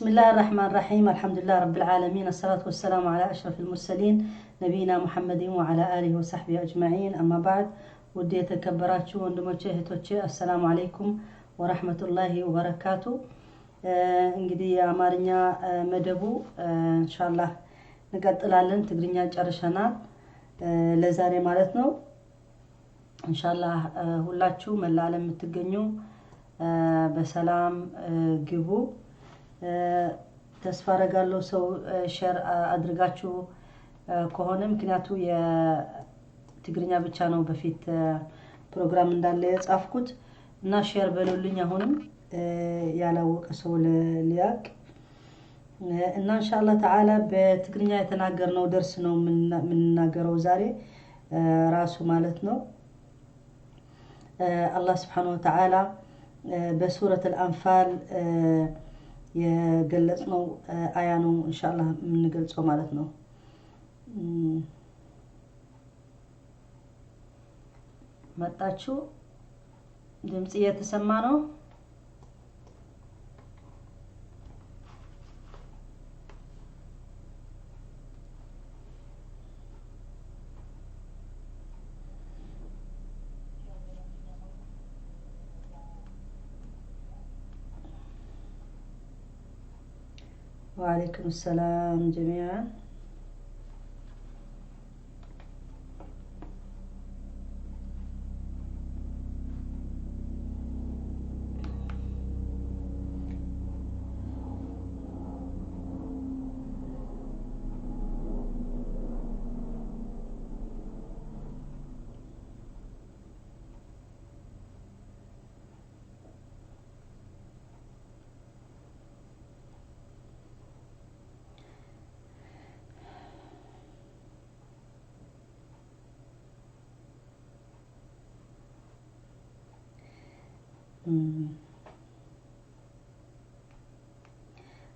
بسم الله الرحمن الرحيم، الحمد لله رب العالمين، الصلاة والسلام على أشرف المرسلين نبينا محمد وعلى آله وصحبه أجمعين، أما بعد። ውድ የተከበራችሁ ወንድሞቼ እህቶቼ፣ السلام عليكم ورحمة الله وبركاته። እንግዲህ የአማርኛ መደቡ ኢንሻአላህ እንቀጥላለን። ትግርኛ ጨርሰናል ለዛሬ ማለት ነው። ኢንሻአላህ ሁላችሁ መላ ዓለም የምትገኙ በሰላም ግቡ። ተስፋ አረጋለሁ ሰው share አድርጋችሁ ከሆነ፣ ምክንያቱ የትግርኛ ብቻ ነው በፊት ፕሮግራም እንዳለ የጻፍኩት እና share በሉልኝ። አሁንም ያላወቀ ሰው ሊያቅ እና ኢንሻአላህ ተዓላ በትግርኛ የተናገርነው ደርስ ነው የምንናገረው ዛሬ ራሱ ማለት ነው። አላህ ስብሓነሁ ወተዓላ በሱረት አልአንፋል የገለጽነው አያ ነው ኢንሻአላህ የምንገልጸው ማለት ነው። መጣችሁ? ድምጽ እየተሰማ ነው? وعليكم السلام جميعا።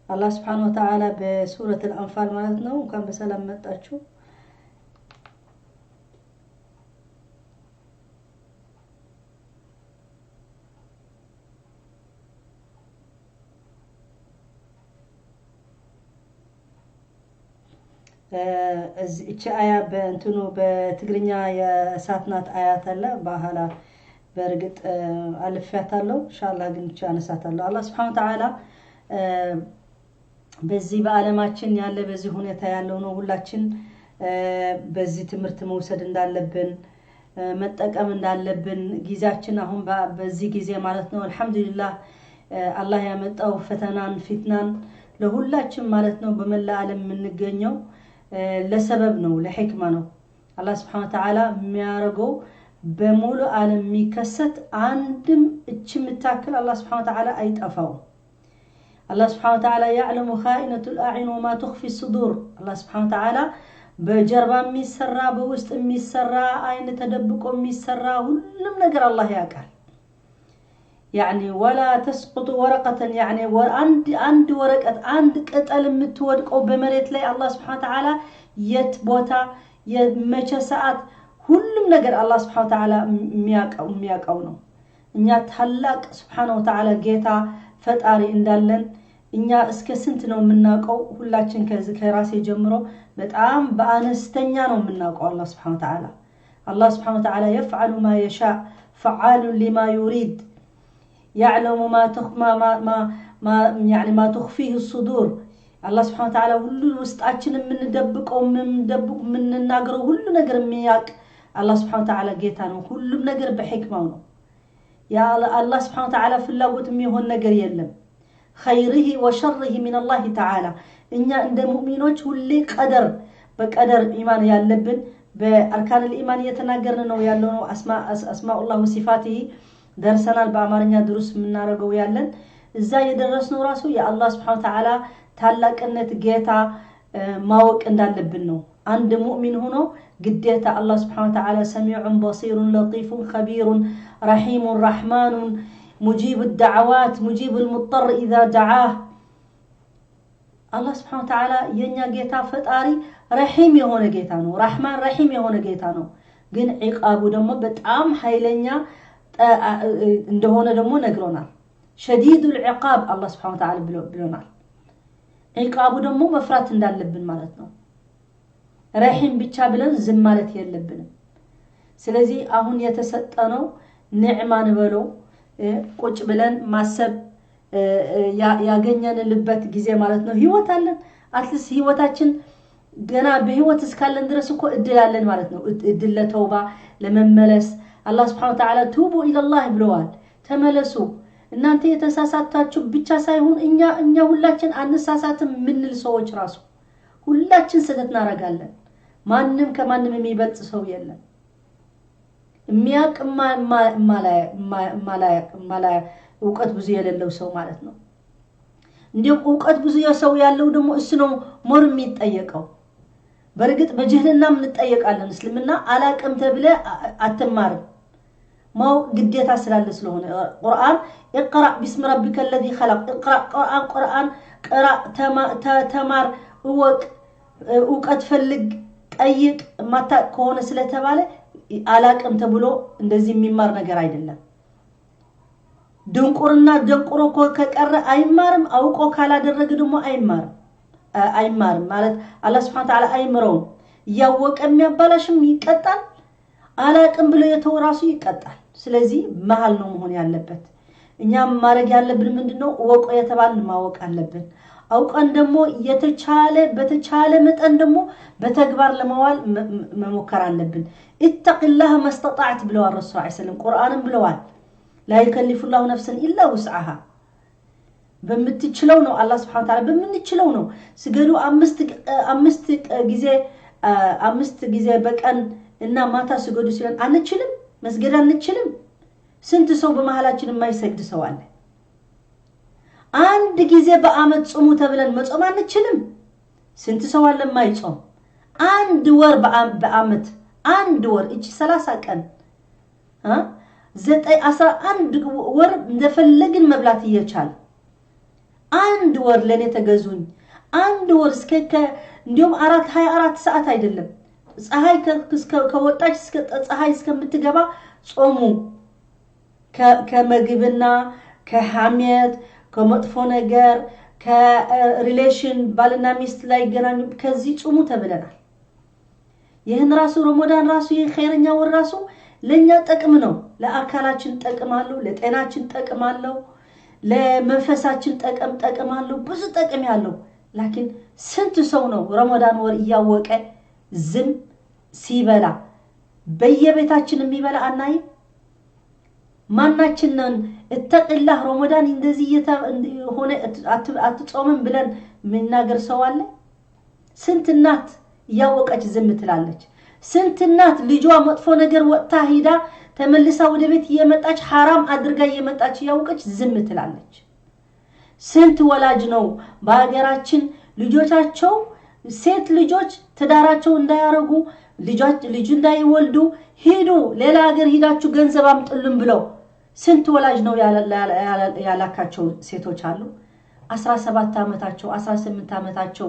አላህ ስብሓን ወተዓላ በሱረት አልአንፋል ማለት ነው። እንኳን በሰላም መጣችሁ። እቺ አያ በእንትኑ በትግርኛ የእሳት ናት አያት አለ ባህላ በእርግጥ አልፌያታለሁ። ኢንሻአላህ ግን ብቻ አነሳታለሁ። አላህ ስብሓን ወተዓላ በዚህ በዓለማችን ያለ በዚህ ሁኔታ ያለው ነው። ሁላችን በዚህ ትምህርት መውሰድ እንዳለብን፣ መጠቀም እንዳለብን ጊዜያችን አሁን በዚህ ጊዜ ማለት ነው። አልሐምዱሊላህ አላህ ያመጣው ፈተናን ፊትናን ለሁላችን ማለት ነው በመላ ዓለም የምንገኘው ለሰበብ ነው፣ ለሕክማ ነው። አላህ ስብሓን ወተዓላ የሚያደርገው በሙሉ ዓለም የሚከሰት አንድም እች የምታክል አላህ ስብሓን ወተዓላ አይጠፋውም። አላህ ስብሓን ወተዓላ ያዕለሙ ኻኢነቱል አዕዩን ወማ ትኽፊ ሱዱር። አላህ ስብሓን ወተዓላ በጀርባ የሚሰራ፣ በውስጥ የሚሰራ፣ አይን ተደብቆ የሚሰራ ሁሉም ነገር አላህ ያውቃል። ያዕኒ ወላ ተስቁጡ ወረቀተን፣ ያዕኒ አንድ ወረቀት አንድ ቅጠል የምትወድቀው በመሬት ላይ አላህ ስብሓን ወተዓላ የት ቦታ የመቼ ሰዓት ሁሉም ነገር አላህ ስብሓን ወተዓላ የሚያውቀው ነው። እኛ ታላቅ ስብሓን ወተዓላ ጌታ ፈጣሪ እንዳለን እኛ እስከ ስንት ነው የምናውቀው? ሁላችን ከዚህ ከራሴ ጀምሮ በጣም በአነስተኛ ነው የምናውቀው አላህ ስብሓን ወተዓላ። አላህ ስብሓን ወተዓላ يفعل ما يشاء، فعال لما يريد، يعلم ما تخفيه الصدور። አላህ ስብሓን ወተዓላ ሁሉ ውስጣችን የምንደብቀው የምንናገረው ሁሉ ነገር የሚያውቅ አላህ ስብሓን ወተዓላ ጌታ ነው። ሁሉም ነገር በሕክማው ነው። የአላህ ስብሓን ወተዓላ ፍላጎት የሚሆን ነገር የለም። خيره وشره من الله تعالى። እኛ እንደ ሙእሚኖች ሁሌ ቀደር በቀደር ኢማን ያለብን በ أركان الإيمان እየተናገርን ነው ያለው ነው። أسماء الله وصفاته ደርሰናል። በአማርኛ ድሩስ የምናደርገው ያለን እዛ የደረስነው ራሱ የአላህ ስብሓን ወተዓላ ታላቅነት ጌታ ማወቅ እንዳለብን ነው። አንድ ሙእሚን ሆኖ ግዴታ አላህ ስብሓን ወተዓላ سميع بصير لطيف خبير رحيم رحمن مجيب الدعوات مجيب المضطر إذا دعاه። አላህ ስብሓን ወተዓላ የእኛ ጌታ ፈጣሪ ረሒም የሆነ ጌታ ነው። ራሕማን ረሒም የሆነ ጌታ ነው። ግን ዒቃቡ ደግሞ በጣም ኃይለኛ እንደሆነ ደግሞ ነግሮናል። شديد العقاب አላህ ስብሓን ወተዓላ ብሎናል። ዒቃቡ ደግሞ መፍራት እንዳለብን ማለት ነው። ረሒም ብቻ ብለን ዝም ማለት የለብንም። ስለዚህ አሁን የተሰጠነው ኒዕማ ንበለው ቁጭ ብለን ማሰብ ያገኘንልበት ጊዜ ማለት ነው። ህይወት አለን። At least ህይወታችን ገና በህይወት እስካለን ድረስ እኮ እድል አለን ማለት ነው። እድል ለተውባ ለመመለስ አላህ سبحانه وتعالى توبوا إلى الله ብለዋል። ተመለሱ እናንተ የተሳሳታችሁ ብቻ ሳይሆን እኛ ሁላችን አንሳሳትም የምንል ሰዎች ራሱ ሁላችን ስህተት እናደርጋለን። ማንም ከማንም የሚበልጥ ሰው የለም። የሚያውቅ እውቀት ብዙ የሌለው ሰው ማለት ነው። እንዲሁም እውቀት ብዙ ሰው ያለው ደግሞ እሱ ነው more የሚጠየቀው። በእርግጥ በጅህልናም እንጠየቃለን። እስልምና አላቅም ተብለ አትማርም። ማወቅ ግዴታ ስላለ ስለሆነ ቁርአን اقرأ باسم ربك الذي خلق اقرأ ቁርአን ቁርአን ቅራ፣ ተማር፣ እወቅ፣ እውቀት ፈልግ፣ ጠይቅ የማታውቅ ከሆነ ስለተባለ አላቅም ተብሎ እንደዚህ የሚማር ነገር አይደለም። ድንቁርና ደንቁሮ ከቀረ አይማርም። አውቆ ካላደረገ ደግሞ አይማርም አይማርም ማለት አላህ ስብሐነ ወተዓላ አይምረውም። እያወቀ የሚያባላሽም ይቀጣል፣ አላቅም ብሎ የተው ራሱ ይቀጣል። ስለዚህ መሀል ነው መሆን ያለበት። እኛም ማድረግ ያለብን ምንድነው? እወቁ የተባልን ማወቅ አለብን። አውቀን ደግሞ የተቻለ በተቻለ መጠን ደግሞ በተግባር ለመዋል መሞከር አለብን። ኢተቂላህ መስተጣዕት ብለዋል ረሱል ዐለይሂ ወሰለም፣ ቁርአንም ብለዋል። ላ ዩከሊፉላሁ ነፍሰን ኢላ ውስዓሃ በምትችለው ነው አላህ ስብሐነ ወተዓላ በምንችለው ነው። ስገዱ አምስት ጊዜ አምስት ጊዜ በቀን እና ማታ ስገዱ ሲለን አንችልም፣ መስገድ አንችልም። ስንት ሰው በመሃላችን የማይሰግድ ሰው አለ? አንድ ጊዜ በአመት ጽሙ ተብለን መጾም አንችልም። ስንት ሰው አለ የማይጾም? አንድ ወር በአመት አንድ ወር እቺ 30 ቀን 9 11 ወር እንደፈለግን መብላት እየቻል አንድ ወር ለኔ ተገዙኝ አንድ ወር እስከ እንዲሁም 24 ሰዓት አይደለም ፀሐይ ከወጣች እስከ ፀሐይ እስከምትገባ ጾሙ። ከምግብና ከሐሜት ከመጥፎ ነገር ከ relation ባልና ሚስት ላይ ይገናኙ ከዚህ ጾሙ ተብለናል። ይህን ራሱ ረመዳን ራሱ ይህ ኸይረኛ ወር ራሱ ለኛ ጥቅም ነው። ለአካላችን ጥቅም አለው፣ ለጤናችን ጥቅም አለው፣ ለመንፈሳችን ጥቅም አለው፣ ብዙ ጥቅም ያለው። ላኪን ስንት ሰው ነው ረመዳን ወር እያወቀ ዝም ሲበላ በየቤታችን የሚበላ አናይም? ማናችንን እተቅላህ ረመዳን እንደዚህ ሆነ አትጾምም ብለን የምናገር ሰው አለ? ስንት እናት እያወቀች ዝም ትላለች? ስንት እናት ልጇ መጥፎ ነገር ወጥታ ሂዳ ተመልሳ ወደ ቤት እየመጣች ሐራም አድርጋ እየመጣች እያወቀች ዝም ትላለች? ስንት ወላጅ ነው በሀገራችን ልጆቻቸው ሴት ልጆች ትዳራቸው እንዳያረጉ ልጅ እንዳይወልዱ ሂዱ ሌላ ሀገር ሂዳችሁ ገንዘብ አምጡልን ብለው ስንት ወላጅ ነው ያላካቸው ሴቶች አሉ? 17 ዓመታቸው 18 ዓመታቸው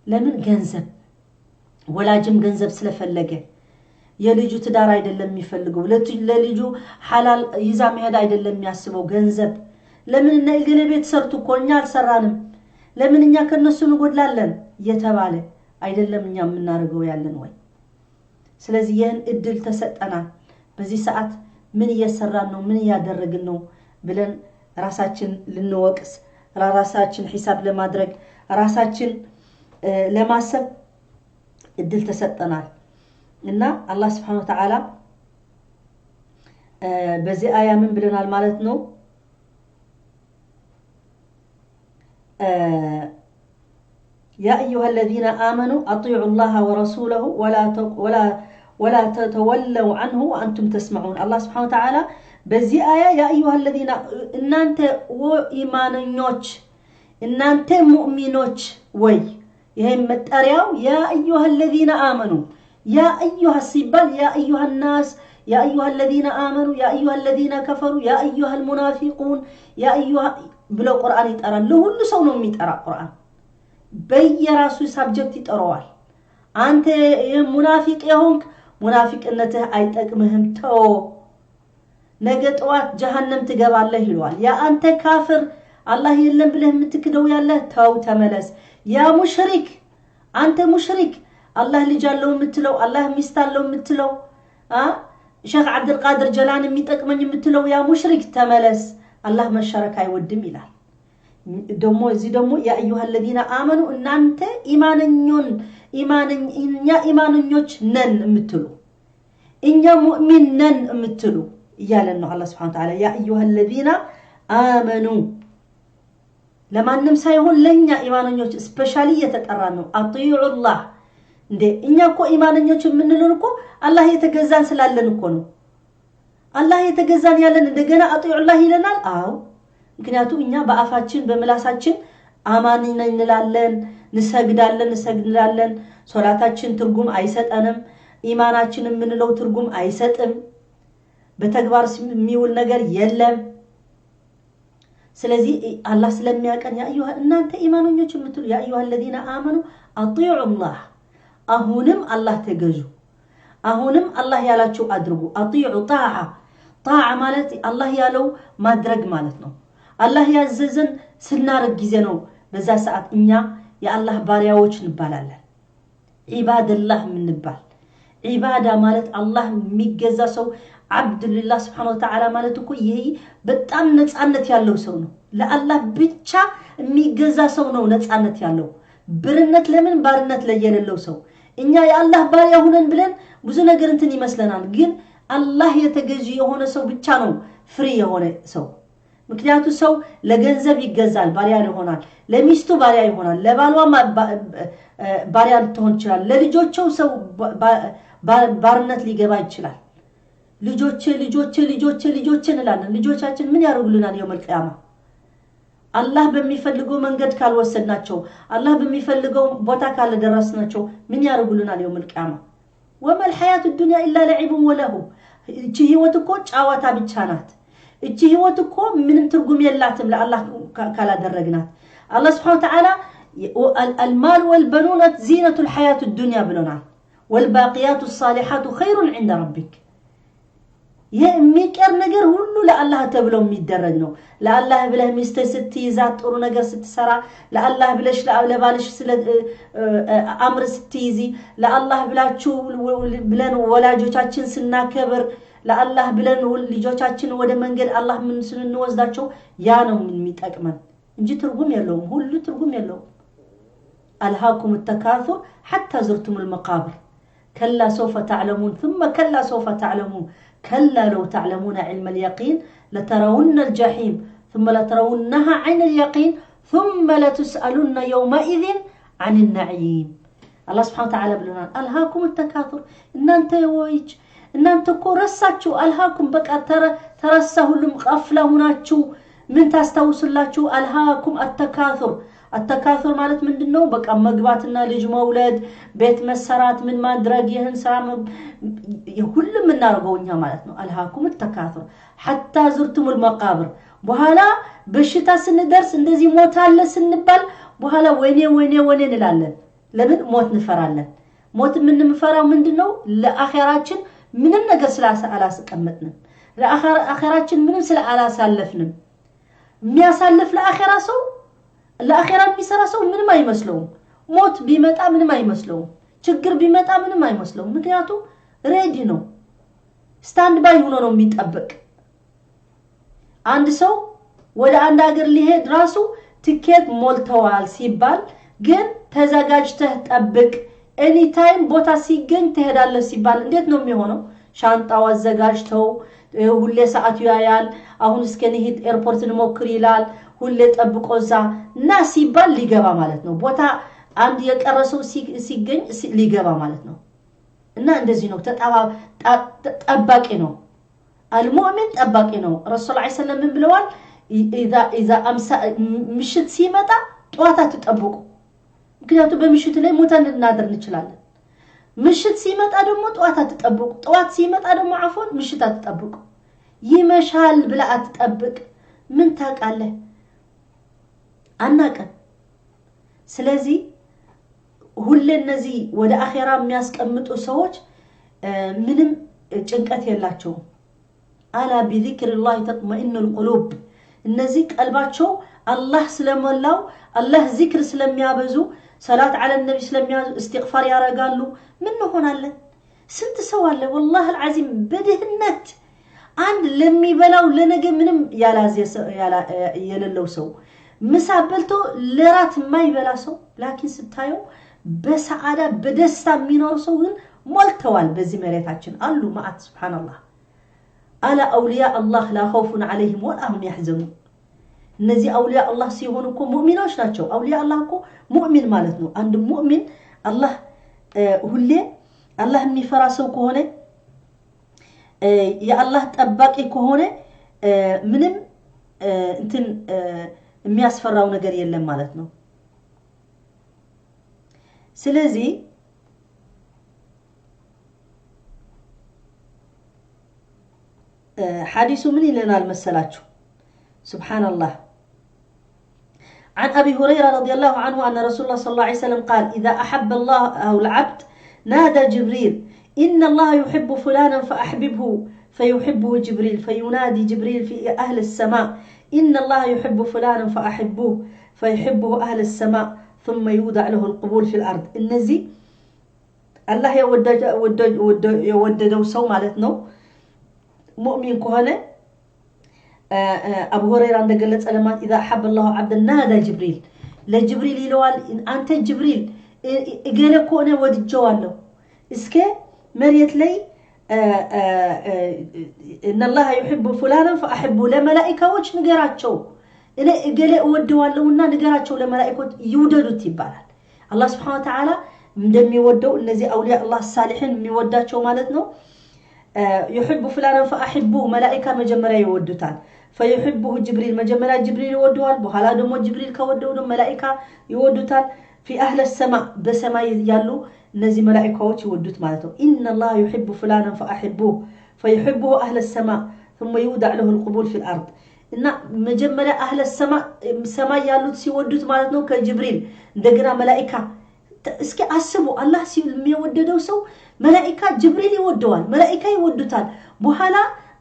ለምን ገንዘብ? ወላጅም ገንዘብ ስለፈለገ የልጁ ትዳር አይደለም የሚፈልገው፣ ለልጁ ሐላል ይዛ መሄድ አይደለም የሚያስበው ገንዘብ። ለምን እነ እገሌ ቤት ሰርቱ እኮ እኛ አልሰራንም፣ ለምን እኛ ከነሱ እንጎድላለን እየተባለ አይደለም እኛ የምናደርገው ያለን ወይ? ስለዚህ ይህን እድል ተሰጠናል። በዚህ ሰዓት ምን እየሰራን ነው፣ ምን እያደረግን ነው ብለን ራሳችን ልንወቅስ፣ ራሳችን ሂሳብ ለማድረግ፣ ራሳችን ለማሰብ እድል ተሰጠናል። እና አላህ ስብሐነ ወተዓላ በዚህ አያ ምን ብለናል ማለት ነው? ያ አዩሃ አለዚነ አመኑ አጢዑ ላህ ወረሱለሁ ወላ ተተወለው ዐንሁ ወአንቱም ተስመዑን። አላህ ስብሐነ ወተዓላ በዚህ አያ ያ አዩሃ አለዚነ እናንተ ኢማነኞች እናንተ ሙእሚኖች ወይ ይሄ መጠሪያው ያ አዩሃ አለዚነ አመኑ ያ አዩሃ ሲባል ያ አዩሃ ናስ ያ አዩሃ አለዚነ አመኑ ያ አዩሃ አለዚነ ከፈሩ ያ አዩሃ አልሙናፊቁን ያ አዩሃ ብሎ ቁርአን ይጠራል። ለሁሉ ሰው ነው የሚጠራ ቁርአን በየራሱ ሳብጀክት ይጠራዋል። አንተ ሙናፊቅ የሆንክ ሙናፊቅነትህ አይጠቅምህም ተው፣ ነገ ጠዋት ጀሃነም ትገባለህ ይለዋል። ያ አንተ ካፍር አላህ የለም ብለህ የምትክደው ያለህ ተው ተመለስ። ያ ሙሽሪክ፣ አንተ ሙሽሪክ፣ አላህ ልጅ አለው የምትለው፣ አላህ ሚስት አለው የምትለው፣ ሼክ ዓብድልቃድር ጀላን የሚጠቅመኝ የምትለው ያ ሙሽሪክ ተመለስ። አላህ መሸረክ አይወድም ይላል። ደግሞ እዚህ ደግሞ ያ አዩሃ ለዚነ አመኑ፣ እናንተ ኢማነኞን እኛ ኢማነኞች ነን የምትሉ፣ እኛ ሙእሚን ነን የምትሉ እያለን ነው አላህ ስብሐነ ወተዓላ። ያ አዩሃ ለዚነ አመኑ ለማንም ሳይሆን ለእኛ ኢማነኞች specially እየተጠራ ነው። أطيعوا الله። እንዴ እኛ እኮ ኢማነኞች የምንልን እኮ አላህ የተገዛን ስላለን እኮ ነው። አላህ የተገዛን ያለን እንደገና أطيعوا الله ይለናል። አዎ ምክንያቱም እኛ በአፋችን በምላሳችን አማኒ ነን እንላለን፣ ንሰግዳለን እንሰግዳለን። ሶላታችን ትርጉም አይሰጠንም። ኢማናችን የምንለው ትርጉም አይሰጥም። በተግባር የሚውል ነገር የለም። ስለዚህ አላህ ስለሚያቀን ያ አዩሃ እናንተ ኢማነኞች የምትሉ ያ አዩሃ አለዚነ አመኑ አጢዑላህ፣ አሁንም አላህ ተገዙ፣ አሁንም አላህ ያላችሁ አድርጉ። አጢዑ ጣዓ፣ ጣዓ ማለት አላህ ያለው ማድረግ ማለት ነው። አላህ ያዘዘን ስናረግ ጊዜ ነው። በዛ ሰዓት እኛ የአላህ ባሪያዎች እንባላለን። ዒባደላህ የምንባል፣ ዒባዳ ማለት አላህ የሚገዛ ሰው ዓብድልላህ ስብሓነ ወተዓላ ማለት እኮ ይሄ በጣም ነፃነት ያለው ሰው ነው። ለአላህ ብቻ የሚገዛ ሰው ነው ነፃነት ያለው። ብርነት ለምን ባርነት ላይ የሌለው ሰው። እኛ የአላህ ባሪያ ሁነን ብለን ብዙ ነገር እንትን ይመስለናል። ግን አላህ የተገዢ የሆነ ሰው ብቻ ነው free የሆነ ሰው። ምክንያቱ ሰው ለገንዘብ ይገዛል፣ ባሪያ ይሆናል። ለሚስቱ ባሪያ ይሆናል፣ ለባሏ ባሪያ ልትሆን ይችላል። ለልጆቸው ሰው ባርነት ሊገባ ይችላል። ልጆቼ ልጆቼ ልጆቼ ልጆቼ እንላለን። ልጆቻችን ምን ያደርጉልናል? የውመል ቂያማ አላህ በሚፈልገው መንገድ ካልወሰድናቸው፣ አላህ በሚፈልገው ቦታ ካልደረስናቸው ምን ያደርጉልናል? የውመል ቂያማ ወመል ሐያቱ ዱንያ ኢላ ለዒቡን ወለሁ። እቺ ህይወት እኮ ጫዋታ ብቻ ናት። እቺ ህይወት እኮ ምንም ትርጉም የላትም ለአላህ ካላደረግናት። አላህ ስብሐነ ወተዓላ አልማል ወልበኑን ዚነቱል ሐያቱ ዱንያ ብሎናል። ወልባቂያቱ ሳሊሓቱ ኸይሩን ዒንደ ረቢክ። ይህ የሚቀር ነገር ሁሉ ለአላህ ተብሎ የሚደረግ ነው። ለአላህ ብለህ ሚስትህ ስትይዛት ጥሩ ነገር ስትሰራ፣ ለአላህ ብለሽ ለባልሽ አምር ስትይዚ፣ ለአላህ ብላችሁ ብለን ወላጆቻችን ስናከብር፣ ለአላህ ብለን ልጆቻችን ወደ መንገድ አላህ ምን ስንወስዳቸው ያ ነው የሚጠቅመን እንጂ ትርጉም የለውም። ሁሉ ትርጉም የለውም። አልሃኩም ተካሱር ሐታ ዝርቱም ልመቃብር ከላ ሰውፈ ተዕለሙን ثመ ከላ ሰውፈ ተዕለሙን ከላ ለው ተዕለሙነ ዕልመ ልየቂን ለተረውነ ልጀሒም ثመ ለተረውነሃ ዐይነ ልየቂን ثመ ለትስአሉነ የውመኢዝን ዐን ነዒም። አላህ ስብሐነ ወተዓላ ብሎናል። አልሃኩም ተካቱር፣ እናንተ ወይች እናንተ እኮ ረሳችሁ። አልሃኩም በቃ ተረሳ፣ ሁሉም ቀፍላ ሁናችሁ ምን ታስታውሱላችሁ? አልሃኩም አተካቱር። አተካቱር ማለት ምንድን ነው? በቃ መግባትና ልጅ መውለድ፣ ቤት መሰራት፣ ምን ማድረግ፣ ይህን ስራ ሁሉም የምናደርገው እኛ ማለት ነው። አልሃኩም ተካቱር ሐታ ዝርቱሙል መቃብር። በኋላ በሽታ ስንደርስ እንደዚህ ሞት አለ ስንባል በኋላ ወይኔ ወይኔ ወይኔ እንላለን። ለምን ሞት እንፈራለን? ሞት የምንፈራው ምንድን ነው? ለአኼራችን ምንም ነገር ስላላስቀመጥንም፣ ለአኼራችን ምንም ስላላሳለፍንም። የሚያሳልፍ ለአኼራ ሰው፣ ለአኼራ የሚሰራ ሰው ምንም አይመስለውም። ሞት ቢመጣ ምንም አይመስለውም። ችግር ቢመጣ ምንም አይመስለውም። ምክንያቱም ready ነው፣ stand by ሆኖ ነው የሚጠብቅ። አንድ ሰው ወደ አንድ ሀገር ሊሄድ ራሱ ትኬት ሞልተዋል ሲባል ግን ተዘጋጅተህ ጠብቅ፣ anytime ቦታ ሲገኝ ትሄዳለህ ሲባል እንዴት ነው የሚሆነው? ሻንጣው አዘጋጅተው ሁሌ ሰዓቱ ያያል። አሁን እስከ ንሂድ ኤርፖርት እንሞክር ይላል። ሁሌ ጠብቆ እዛ እና ሲባል ሊገባ ማለት ነው። ቦታ አንድ የቀረ ሰው ሲገኝ ሊገባ ማለት ነው። እና እንደዚህ ነው፣ ጠባቂ ነው። አልሙእሚን ጠባቂ ነው። ረሱል ዐለይሂ ሰላም ምን ብለዋል? ኢዛ አምሳ ምሽት ሲመጣ ጠዋት አትጠብቁ። ምክንያቱም በምሽቱ ላይ ሞተን ልናድር እንችላለን። ምሽት ሲመጣ ደግሞ ጠዋት አትጠብቁ። ጠዋት ሲመጣ ደግሞ አፎን ምሽት አትጠብቁ። ይመሻል ብለህ አትጠብቅ። ምን ታውቃለህ? አናውቅም። ስለዚህ ሁሌ እነዚህ ወደ አኼራ የሚያስቀምጡ ሰዎች ምንም ጭንቀት የላቸውም። አላ ቢዚክሪላሂ ተጥመኢኑል ቁሉብ። እነዚህ ቀልባቸው አላህ ስለሞላው አላህ ዚክር ስለሚያበዙ ሰላት ዐለ ነቢ ስለሚያዙ እስትግፋር ያረጋሉ። ምን እንሆናለን? ስንት ሰው አለ ወላሂ አልዓዚም በድህነት አንድ ለሚበላው ለነገ ምንም የሌለው ሰው ምሳ በልቶ ለራት የማይበላ ሰው፣ ላኪን ስታየው በሰዓዳ በደስታ የሚኖር ሰው ግን ሞልተዋል። በዚህ መሬታችን አሉ ማአት። ሱብሓነላህ። አላ አውልያ አላህ ላ ኸውፉን ዐለይሂም ወላ ሁም ያሕዘኑን። እነዚህ አውልያ አላህ ሲሆኑ እኮ ሙእሚኖች ናቸው። አውልያ አላህ እኮ ሙእሚን ማለት ነው። አንድ ሙእሚን አላህ ሁሌ አላህ የሚፈራ ሰው ከሆነ የአላህ ጠባቂ ከሆነ ምንም እንትን የሚያስፈራው ነገር የለም ማለት ነው። ስለዚህ ሐዲሱ ምን ይለናል መሰላችሁ? ሱብሓነላህ። عن أبي هريرة رضي الله عنه أن رسول الله صلى الله عليه وسلم قال: إذا أحب الله العبد نادى جبريل: إن الله يحب فلانا فأحببه، فيحبه جبريل، فينادي جبريل في أهل السماء: إن الله يحب فلانا فأحبوه، فيحبه أهل السماء، ثم يوضع له القبول في الأرض። እነዚህ አላህ የወደደው ሰው ማለት ነው። ሙእሚን ከሆነ አቡ ሁረይራ እንደገለጸ ለማት ኢዛ አሐበ አላሁ ዐብደን ናዳ ጅብሪል፣ ለጅብሪል ይለዋል፣ አንተ ጅብሪል እገሌ እኮ እኔ ወድጀዋለሁ፣ እስከ መሬት ላይ እነላሀ ዩሕቡ ፉላናን ፈአሕቡ፣ ለመላኢካዎች ንገራቸው እኔ እገሌ እወደዋለሁና ንገራቸው ለመላኢኮች ይውደዱት ይባላል። አላህ ስብሐነ ወተዓላ እንደሚወደው እነዚህ አውሊያ አላህ ሳሊሒን የሚወዳቸው ማለት ነው። ዩሕቡ ፍላናን ፈአሕቡሁ፣ መላኢካ መጀመሪያ ይወዱታል። ፈዩሕቡሁ ጅብሪል፣ መጀመሪያ ጅብሪል ይወደዋል። በኋላ ደግሞ ጅብሪል ከወደው ደግሞ መላኢካ ይወዱታል። ፊ አህለ ሰማእ፣ በሰማይ ያሉ እነዚህ መላኢካዎች ይወዱት ማለት ነው። ኢነላህ ዩሕቡ ፍላናን ፈአሕቡሁ ፈዩሕቡሁ አህለ ሰማእ ثم يودع له القبول في الأرض። እና መጀመሪያ አህለ ሰማይ ያሉት ሲወዱት ማለት ነው ከጅብሪል እንደገና መላኢካ። እስኪ አስቡ፣ አላህ የሚወደደው ሰው መላኢካ ጅብሪል ይወደዋል፣ መላኢካ ይወዱታል። በኋላ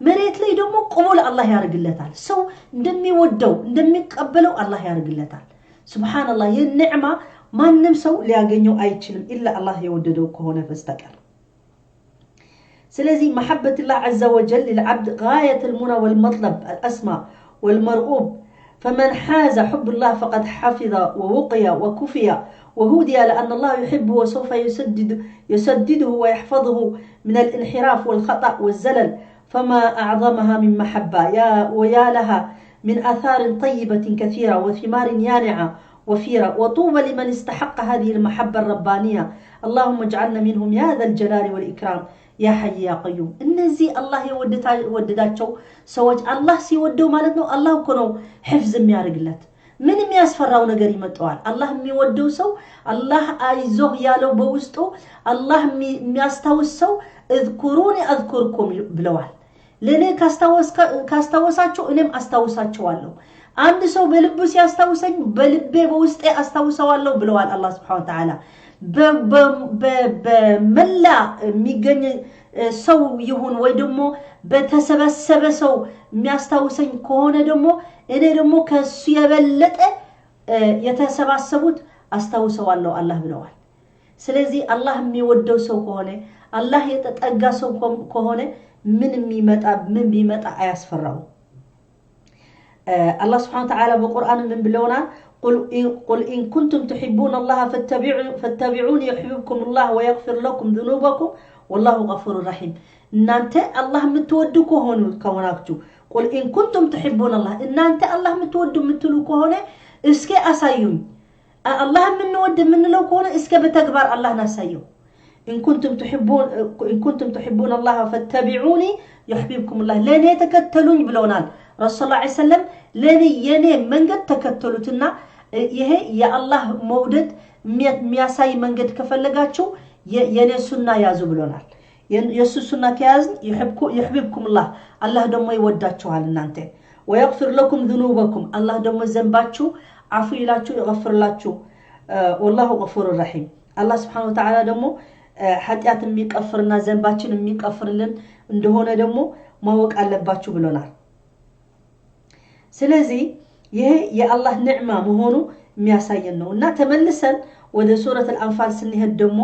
መሬት ላይ ደግሞ ቅቡል አላህ ያደርግለታል። ሰው እንደሚወደው እንደሚቀበለው አላህ ያደርግለታል። ሱብሓነላህ፣ ይህ ኒዕማ ማንም ሰው ሊያገኘው አይችልም ኢላ አላህ የወደደው ከሆነ በስተቀር። ስለዚህ መሐበትላህ ዐዘ ወጀል ሊልዓብድ ጋየት ልሙና ወልመጥለብ አልአስማ ወልመርኡብ፣ فمن حاز حب الله فقد حفظ ووقي وكفي وهدي، لأن الله يحبه وسوف يسدده ويحفظه من الانحراف والخطأ والزلل. فما أعظمها من محبة ويا لها من آثار طيبة كثيرة وثمار يانعة وفيرة، وطوبى لمن استحق هذه المحبة الربانية. اللهم اجعلنا منهم يا ذا الجلال والإكرام يا حي يا قيوم። እነዚህ አላህ የወደዳቸው ሰዎች አላህ ሲወደው ማለት ነው አላህ እኮ ነው ሕፍዝ የሚያደርግለት። ምን የሚያስፈራው ነገር ይመጣዋል? አላህ የሚወደው ሰው አላህ አይዞህ ያለው በውስጡ አላህ የሚያስታውስ ሰው እዝኩሩኒ አዝኩርኩም ብለዋል። ለእኔ ካስታወሳችሁ እኔም አስታውሳቸዋለሁ። አንድ ሰው በልቡ ሲያስታውሰኝ በልቤ በውስጤ አስታውሰዋለሁ ብለዋል አላህ ስብሐነ ወተዓላ። በመላ የሚገኝ ሰው ይሁን ወይ ደግሞ በተሰበሰበ ሰው የሚያስታውሰኝ ከሆነ ደግሞ እኔ ደግሞ ከሱ የበለጠ የተሰባሰቡት አስታውሰዋለሁ አላህ ብለዋል። ስለዚህ አላህ የሚወደው ሰው ከሆነ አላህ የተጠጋ ሰው ከሆነ ምን የሚመጣ ምን ቢመጣ አያስፈራውም። አላህ ስብሐነ ወተዓላ በቁርአን ምን ብለውናል? قل إن كنتم تحبون الله فاتبعوني يحببكم الله ويغفر لكم ذنوبكم والله غفور رحيم። እናንተ አላህ የምትወዱ ከሆናችሁ قل إن كنتم تحبون الله፣ እናንተ አላህ የምትወዱ የምትሉ ከሆነ እስኪ አሳዩኝ። አላህ የምንወድ የምንለው ከሆነ እስከ በተግባር አላህን አሳየው። إن كنتم تحبون الله فاتبعوني يحببكم الله፣ ለእኔ ተከተሉኝ ብለውናል ረሱል ላ ሰለም። ለእኔ የኔ መንገድ ተከተሉትና ይሄ የአላህ መውደድ የሚያሳይ መንገድ ከፈለጋችሁ የኔ ሱና ያዙ ብሎናል። የእሱ ሱና ከያዝን يحببكم الله፣ አላህ ደግሞ ይወዳችኋል እናንተ። ويغفر لكم ذنوبكم፣ አላህ ደግሞ ዘንባችሁ አፉ ይላችሁ ይገፍርላችሁ። والله غفور رحيم። አላህ ስብሐነ ወተዓላ ደግሞ ኃጢአት የሚቀፍርና ዘንባችን የሚቀፍርልን እንደሆነ ደግሞ ማወቅ አለባችሁ ብሎናል። ስለዚህ ይሄ የአላህ ኒዕማ መሆኑ የሚያሳየን ነው። እና ተመልሰን ወደ ሱረት አልአንፋል ስንሄድ ደግሞ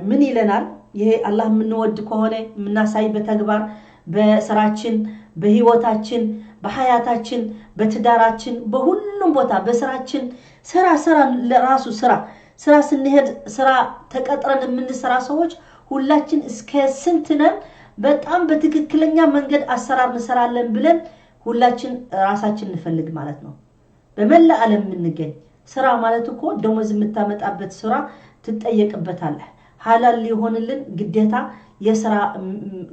ምን ይለናል? ይሄ አላህ የምንወድ ከሆነ የምናሳይ በተግባር በስራችን፣ በህይወታችን፣ በሀያታችን፣ በትዳራችን፣ በሁሉም ቦታ በስራችን፣ ስራ ስራ ለራሱ ስራ ስራ ስንሄድ ስራ ተቀጥረን የምንሰራ ሰዎች ሁላችን እስከ ስንት ነን? በጣም በትክክለኛ መንገድ አሰራር እንሰራለን ብለን ሁላችን ራሳችን እንፈልግ ማለት ነው። በመላ ዓለም የምንገኝ ስራ ማለት እኮ ደሞዝ የምታመጣበት ስራ ትጠየቅበታለህ። ሐላል ሊሆንልን ግዴታ የስራ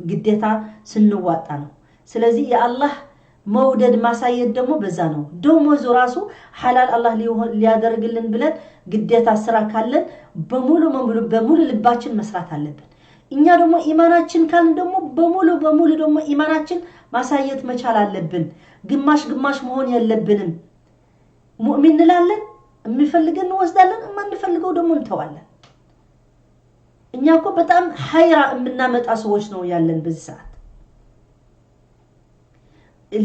ግዴታ ስንዋጣ ነው። ስለዚህ የአላህ መውደድ ማሳየት ደግሞ በዛ ነው። ደሞዙ ራሱ ሐላል አላህ ሊያደርግልን ብለን ግዴታ ስራ ካለን በሙሉ በሙሉ ልባችን መስራት አለብን። እኛ ደግሞ ኢማናችን ካልን ደግሞ በሙሉ በሙሉ ደግሞ ኢማናችን ማሳየት መቻል አለብን። ግማሽ ግማሽ መሆን የለብንም። ሙእሚን እንላለን፣ የሚፈልገን እንወስዳለን፣ የማንፈልገው ደግሞ እንተዋለን። እኛ እኮ በጣም ሀይራ የምናመጣ ሰዎች ነው ያለን በዚህ ሰዓት።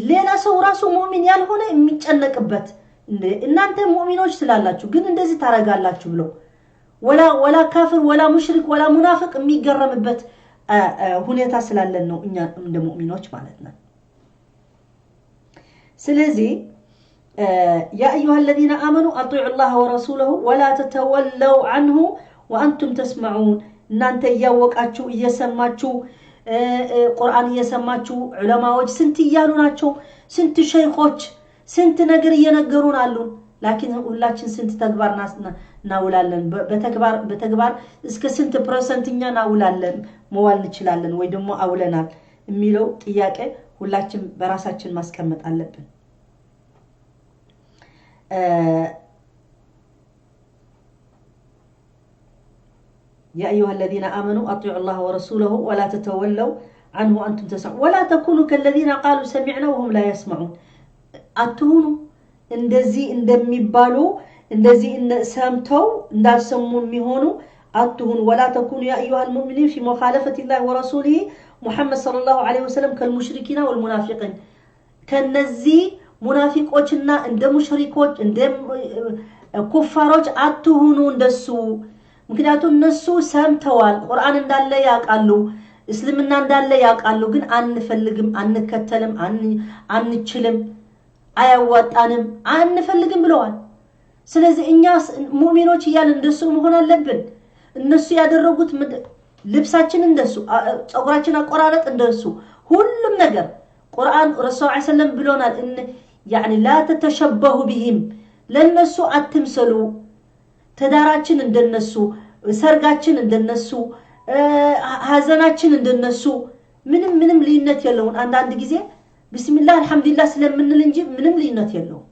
ሌላ ሰው ራሱ ሙእሚን ያልሆነ የሚጨነቅበት እናንተ ሙእሚኖች ስላላችሁ ግን እንደዚህ ታረጋላችሁ ብሎ ወላ ካፍር ወላ ሙሽሪክ ወላ ሙናፍቅ የሚገረምበት ሁኔታ ስላለን ነው እኛ እንደ ሙእሚኖች ማለት ነው። ስለዚህ ያ አዩሃ አለዚነ አመኑ አጢዑ ላህ ወረሱለሁ ወላ ተተወለው አንሁ ወአንቱም ተስመዑን። እናንተ እያወቃችሁ እየሰማችሁ ቁርአን እየሰማችሁ ዑለማዎች ስንት እያሉ ናቸው፣ ስንት ሸይኾች ስንት ነገር እየነገሩን አሉን። ላኪን ሁላችን ስንት ተግባር እናውላለን? በተግባር እስከ ስንት percent እኛ እናውላለን መዋል እንችላለን ወይ ደግሞ አውለናል የሚለው ጥያቄ ሁላችን በራሳችን ማስቀመጥ አለብን። يا أيها الذين آمنوا أطيعوا الله ورسوله ولا تتولوا عنه وأنتم تسمعون ولا تكونوا كالذين قالوا سمعنا وهم لا يسمعون። አትሁኑ እንደዚህ እንደሚባሉ እንደዚህ ሰምተው እንዳልሰሙ የሚሆኑ አትሁኑ። ولا تكونوا يا أيها المؤمنين في مخالفة الله ورسوله محمد صلى الله عليه وسلم كالمشركين والمنافقين ከነዚህ ሙናፊቆችና እንደ ሙሽሪኮች እንደ ኩፋሮች አትሁኑ እንደሱ። ምክንያቱም እነሱ ሰምተዋል፣ ቁርአን እንዳለ ያውቃሉ፣ እስልምና እንዳለ ያውቃሉ። ግን አንፈልግም፣ አንከተልም፣ አንችልም፣ አያዋጣንም፣ አንፈልግም ብለዋል። ስለዚህ እኛ ሙእሚኖች እያልን እንደሱ መሆን አለብን። እነሱ ያደረጉት ልብሳችን እንደሱ፣ ፀጉራችን አቆራረጥ እንደሱ፣ ሁሉም ነገር ቁርአን ረሱል ዐለይሂ ወሰለም ብሎናል። ያኒ ላ ተተሸበሁ ቢሂም ለነሱ አትምሰሉ። ትዳራችን እንደነሱ፣ ሰርጋችን እንደነሱ፣ ሀዘናችን እንደነሱ ምንም ምንም ልዩነት የለውም። አንዳንድ ጊዜ ቢስሚላህ አልሐምዱሊላህ ስለምንል እንጂ ምንም ልዩነት የለውም።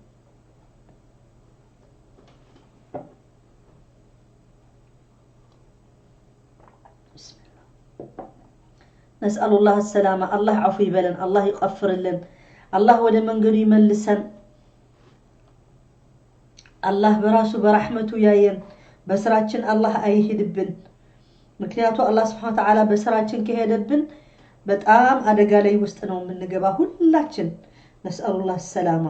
ነስአሉላህ ሰላማ። አላህ አፉ ይበለን፣ አላህ ይቀፍርልን፣ አላህ ወደ መንገዱ ይመልሰን። አላህ በራሱ በራህመቱ ያየን፣ በስራችን አላህ አይሄድብን። ምክንያቱ አላህ ስብሐነ ወተዓላ በስራችን ከሄደብን በጣም አደጋ ላይ ውስጥ ነው የምንገባ ሁላችን። ነስአሉላህ ሰላማ።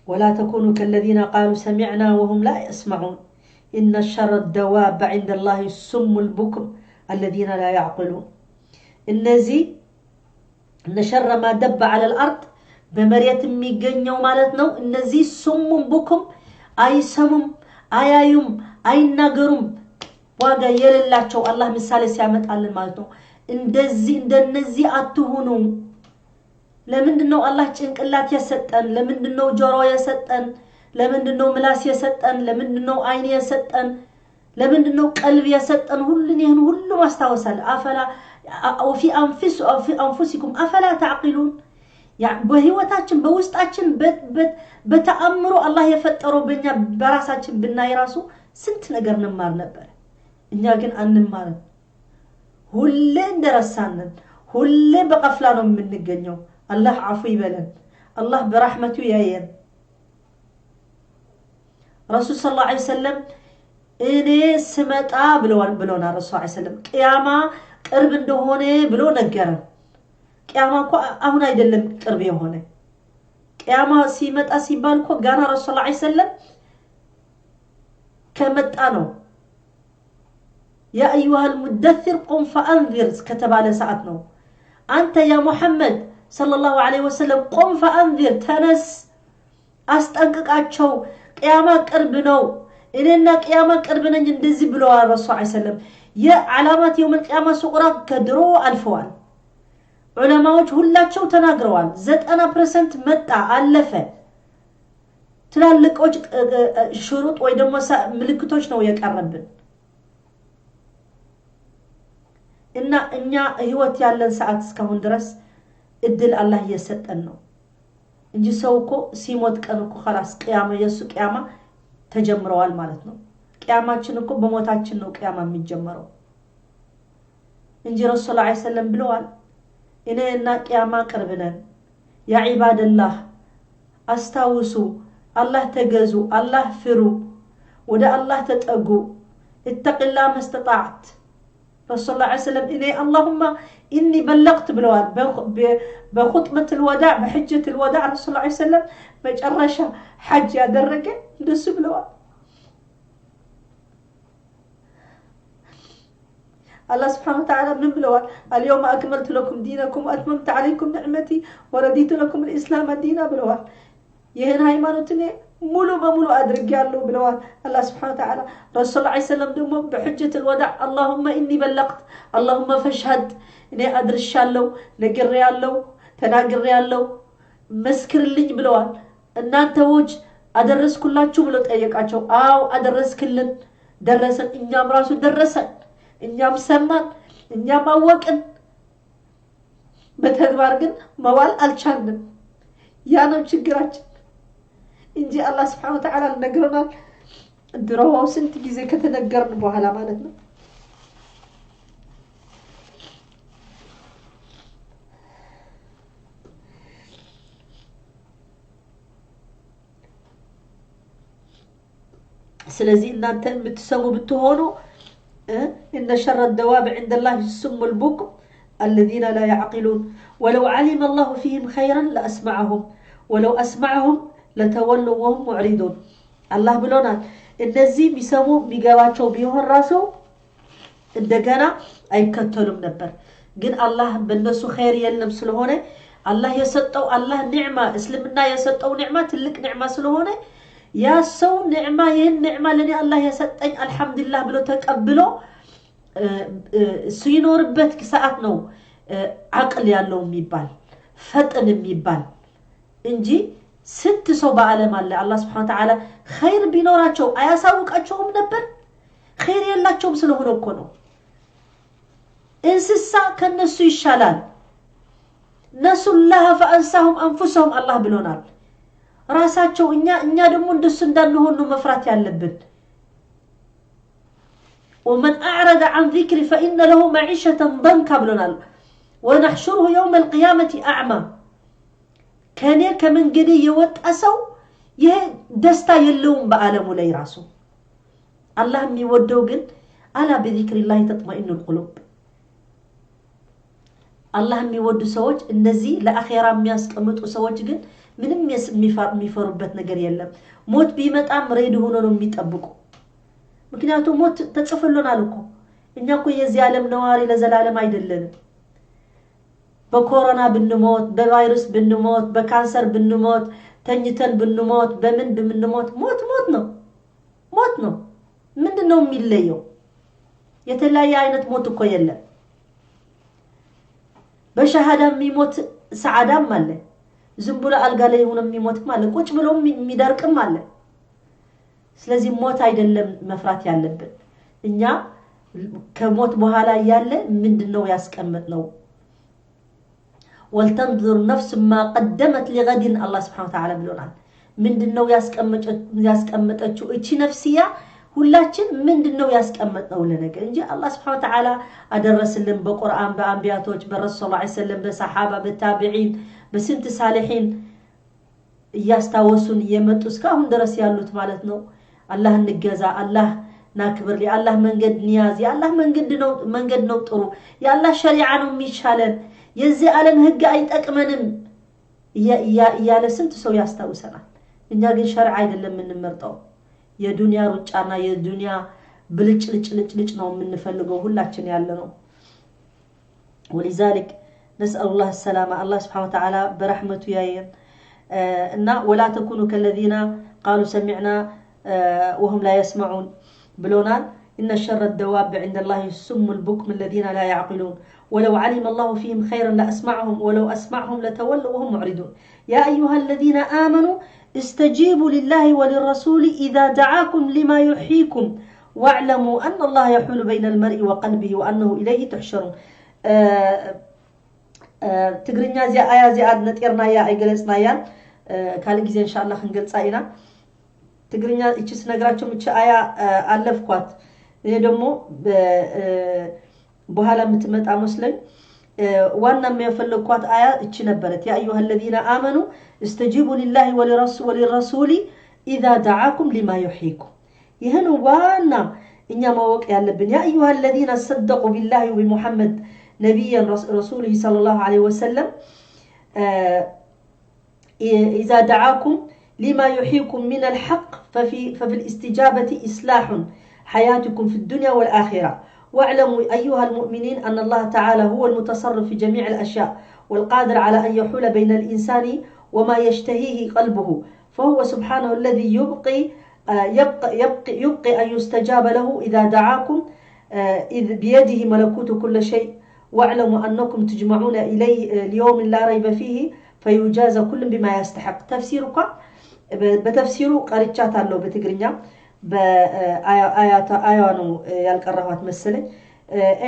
ወላ ተኩኑ ከለዚነ ቃሉ ሰሚዕና ወሁም ላ የስመዑን ኢነ ሸረ ደዋብ ዐንደ ላሂ ሱሙል ቡክም አለዚነ ላ ያዕቅሉን። እነዚህ እነ ሸረ ማ ደበ ዐለል አርድ በመሬት የሚገኘው ማለት ነው። እነዚህ ሱሙን ቡኩም አይሰሙም፣ አያዩም፣ አይናገሩም፣ ዋጋ የሌላቸው አላህ ምሳሌ ሲያመጣልን ማለት ነው። እንደዚህ እንደነዚህ አትሁኑ። ለምንድን ነው አላህ ጭንቅላት የሰጠን? ለምንድን ነው ጆሮ የሰጠን? ለምንድን ነው ምላስ የሰጠን? ለምንድን ነው አይን የሰጠን? ለምንድን ነው ቀልብ የሰጠን? ሁሉን ይህን ሁሉ ማስታወስ አለ። አፈላ ወፊ አንፉሲኩም አፈላ ተዕቂሉን። በህይወታችን በውስጣችን በተአምሮ አላህ የፈጠረው በእኛ በራሳችን ብናይ ራሱ ስንት ነገር እንማር ነበር። እኛ ግን አንማርም። ሁሌ እንደረሳንን፣ ሁሌ በቀፍላ ነው የምንገኘው። አላህ አፉ ይበለን፣ አላህ በራህመቱ ያየን። ረሱል ሰለላሁ ዐለይሂ ወሰለም እኔ ስመጣ ብለዋል ብሎናል። ረሱል ዐለይሂ ወሰለም ቅያማ ቅርብ እንደሆነ ብሎ ነገረን። ቅያማ እኮ አሁን አይደለም ቅርብ የሆነ። ቅያማ ሲመጣ ሲባል እኮ ገና ረሱል ዐለይሂ ሰለም ከመጣ ነው። ያ አዩሃል ሙደሲር ቁም ፈአንዚር ከተባለ ሰዓት ነው። አንተ ያ ሙሐመድ ሰለላሁ ዐለይሂ ወሰለም ቁም ፈአንዚር፣ ተነስ አስጠንቅቃቸው፣ ቅያማ ቅርብ ነው፣ እኔና ቅያማ ቅርብ ነኝ እንደዚህ ብለዋል ረሱል ዐለይሂ ሰለም። የዓላማት የውመል ቅያማ ሱቁራ ከድሮ አልፈዋል። ዑለማዎች ሁላቸው ተናግረዋል። 90% መጣ አለፈ። ትላልቆች ሽሩጥ ወይ ደግሞ ምልክቶች ነው የቀረብን። እና እኛ ህይወት ያለን ሰዓት እስካሁን ድረስ እድል አላህ እየሰጠን ነው እንጂ ሰው እኮ ሲሞት ቀን እኮ ኸላስ ቅያማ የሱ ቅያማ ተጀምረዋል ማለት ነው። ቅያማችን እኮ በሞታችን ነው ቅያማ የሚጀመረው እንጂ ረሱል ዐለይሂ ሰለም ብለዋል፣ እኔ እና ቅያማ ቅርብ ነን። ያ ዒባደላህ አስታውሱ፣ አላህ ተገዙ፣ አላህ ፍሩ፣ ወደ አላህ ተጠጉ። እተቂላህ መስተጣዕት። ረሱል ዐለይሂ ሰለም እኔ አላሁማ ኢኒ በለቅት ብለዋል። በኹጥበት ልወዳዕ በሕጀት ልወዳዕ ረሱል ዐለይሂ ሰለም መጨረሻ ሐጅ ያደረገ እንደሱ ብለዋል። አላህ ስብሓነ ወተዓላ ምን ብለዋል? አልየውመ አክመልቱ ለኩም ዲነኩም ወአትመምቱ ዐለይኩም ኒዕመቲ ወረዲቱ ለኩም ልእስላመ ዲና ብለዋል። ይህን ሃይማኖት እኔ ሙሉ በሙሉ አድርጌያለሁ ብለዋል አላህ ስብሓነ ወተዓላ። ረሱል ዐለይሂ ሰለም ደግሞ በሕጀት ልወዳዕ አላሁመ ኢኒ በለቅት አላሁመ ፈሽሀድ፣ እኔ አድርሻለሁ፣ ነግሬያለሁ፣ ተናግሬያለሁ፣ መስክርልኝ ብለዋል። እናንተዎች አደረስኩላችሁ ብሎ ጠየቃቸው። አዎ አደረስክልን፣ ደረሰን፣ እኛም ራሱ ደረሰን፣ እኛም ሰማን፣ እኛም አወቅን። በተግባር ግን መዋል አልቻልንም። ያ ነው ችግራችን እንጂ አላህ ስብሓነ ወተዓላ ነግሮናል። ድሮ ስንት ጊዜ ከተነገርን በኋላ ማለት ነው። ስለዚህ እናንተ የምትሰሙ ብትሆኑ إن شر الدواب عند الله السم البكم الذين لا يعقلون ولو علم الله فيهم خيرا لأسمعهم ولو أسمعهم لتولوا وهم معرضون። አላህ ብሎናል። እነዚህ የሚሰሙ የሚገባቸው ቢሆን ራሱ እንደገና አይከተሉም ነበር። ግን አላህ በእነሱ ኸይር የለም ስለሆነ አላህ የሰጠው አላህ ኒዕማ እስልምና የሰጠው ኒዕማ ትልቅ ኒዕማ ስለሆነ ያ ሰው ኒዕማ ይህን ኒዕማ ለእኔ አላህ የሰጠኝ አልሐምዱሊላህ ብሎ ተቀብሎ ሲኖርበት ሰዓት ነው ዓቅል ያለው የሚባል ፈጥን የሚባል እንጂ ስንት ሰው በዓለም አለ። አላህ ስብሐነ ወተዓላ ኸይር ቢኖራቸው አያሳውቃቸውም ነበር? ኸይር የላቸውም ስለሆነ እኮ ነው። እንስሳ ከነሱ ይሻላል። ነሱላህ ፈአንሳሁም አንፉሰሁም አላህ ብሎናል። ራሳቸው እኛ ደግሞ እንደሱ እንዳንሆን ነው መፍራት ያለብን። ወመን አዕረደ ዐን ዚክሪ ፈኢነ ለሁ መዒሸተን ደንካ ብሎናል። ወነሕሹሩሁ የውመ ልቅያመቲ አዕማ። ከኔ ከመንገዴ የወጣ ሰው ይሄ ደስታ የለውም በዓለሙ ላይ ራሱ። አላህ የሚወደው ግን አላ ቢዚክሪላሂ ተጥመኢኑ ልቁሉብ። አላህ የሚወዱ ሰዎች እነዚህ ለአኼራ የሚያስቀምጡ ሰዎች ግን ምንም የሚፈሩበት ነገር የለም። ሞት ቢመጣም ready ሆኖ ነው የሚጠብቁ። ምክንያቱም ሞት ተጽፎልናል እኮ። እኛ እኮ የዚህ ዓለም ነዋሪ ለዘላለም አይደለንም። በኮሮና ብንሞት፣ በቫይረስ ብንሞት፣ በካንሰር ብንሞት፣ ተኝተን ብንሞት፣ በምን ብንሞት ሞት ሞት ነው፣ ሞት ነው። ምንድን ነው የሚለየው? የተለያየ አይነት ሞት እኮ የለም። በሸሃዳ የሚሞት ሰዓዳም አለ። ዝም ብሎ አልጋ ላይ ሆኖ የሚሞትም አለ። ቁጭ ብሎ የሚደርቅም አለ። ስለዚህ ሞት አይደለም መፍራት ያለብን እኛ ከሞት በኋላ ያለ ምንድነው ያስቀመጥነው? ወልተንዙር ነፍስ ማ ቀደመት ሊገድን አላህ ስብሐነ ወተዓላ ብሎናል። ምንድነው ያስቀመጠችው እቺ ነፍስያ? ሁላችን ምንድነው ያስቀመጥነው ለነገ እንጂ አላህ ስብሐነ ወተዓላ አደረስልን በቁርአን፣ በአንቢያቶች፣ በረሱል ሰለላሁ ዐለይሂ ወሰለም፣ በሰሓባ፣ በታቢዒን፣ በስንት ሳሊሒን እያስታወሱን እየመጡ እስካሁን ድረስ ያሉት ማለት ነው። አላህ እንገዛ፣ አላህ ናክብር፣ የአላህ መንገድ ንያዝ። የአላህ መንገድ ነው ጥሩ፣ የአላህ ሸሪዓ ነው የሚሻለን። የዚህ ዓለም ህግ አይጠቅመንም እያለ ስንት ሰው ያስታውሰናል። እኛ ግን ሸርዕ አይደለም የምንመርጠው፣ የዱንያ ሩጫና የዱንያ ብልጭ ልጭ ልጭ ልጭ ነው የምንፈልገው ሁላችን ያለ ነው። ወሊዛሊክ ነስአሉላህ ሰላማ፣ አላህ ስብሐነ ወተዓላ በረሕመቱ ያየን እና ወላ ተኩኑ ከለዚነ ቃሉ ሰሚዕና ወሁም ላ የስመዑን ብሎናል። إن شر الدواب عند الله السم البكم الذين لا يعقلون ولو علم الله فيهم خيرا لأسمعهم ولو أسمعهم لتولوا وهم معرضون يا أيها الذين آمنوا استجيبوا لله وللرسول إذا دعاكم لما يحييكم واعلموا أن الله يحول بين المرء وقلبه وأنه إليه تحشرون። ትግርኛ እዚኣ ኣያ እዚኣ ነጢርናያ ኣይገለፅናያን፣ ካልእ ግዜ እንሻላ ክንገልፃ ኢና። ትግርኛ እቺ ስነግራቸው እቺ ኣያ አለፍኳት። እኔ ደግሞ በኋላ የምትመጣ መስለኝ ዋና የፈለግኳት አያ እቺ ነበረት። ያ አዩሃ አለዚነ አመኑ እስተጂቡ ሊላሂ ወሊረሱሊ ኢዛ ደዓኩም ሊማ ዩሕይኩም። ይህን ዋና እኛ ማወቅ ያለብን። ያ አዩሃ አለዚነ ሰደቁ ቢላሂ ወቢሙሐመድ ነቢያን ረሱሊሂ ሰለላሁ ዐለይሂ ወሰለም ኢዛ ደዓኩም ሊማ ዩሕይኩም ሚን አልሐቅ ፈፊ ልእስትጃበቲ ኢስላሑን حياتكم في الدنيا والآخرة واعلموا أيها المؤمنين أن الله تعالى هو المتصرف في جميع الأشياء والقادر على أن يحول بين الإنسان وما يشتهيه قلبه، فهو سبحانه الذي يبقي يبقي يبقي, يبقي أن يستجاب له إذا دعاكم، إذ بيده ملكوت كل شيء، واعلموا أنكم تجمعون إليه ليوم لا ريب فيه فيجازى كل بما يستحق። ተፍሲሩ በተፍሲሩ ቀርቻታለሁ በትግርኛ፣ በአያዋ ነው ያልቀረኋት መሰለኝ።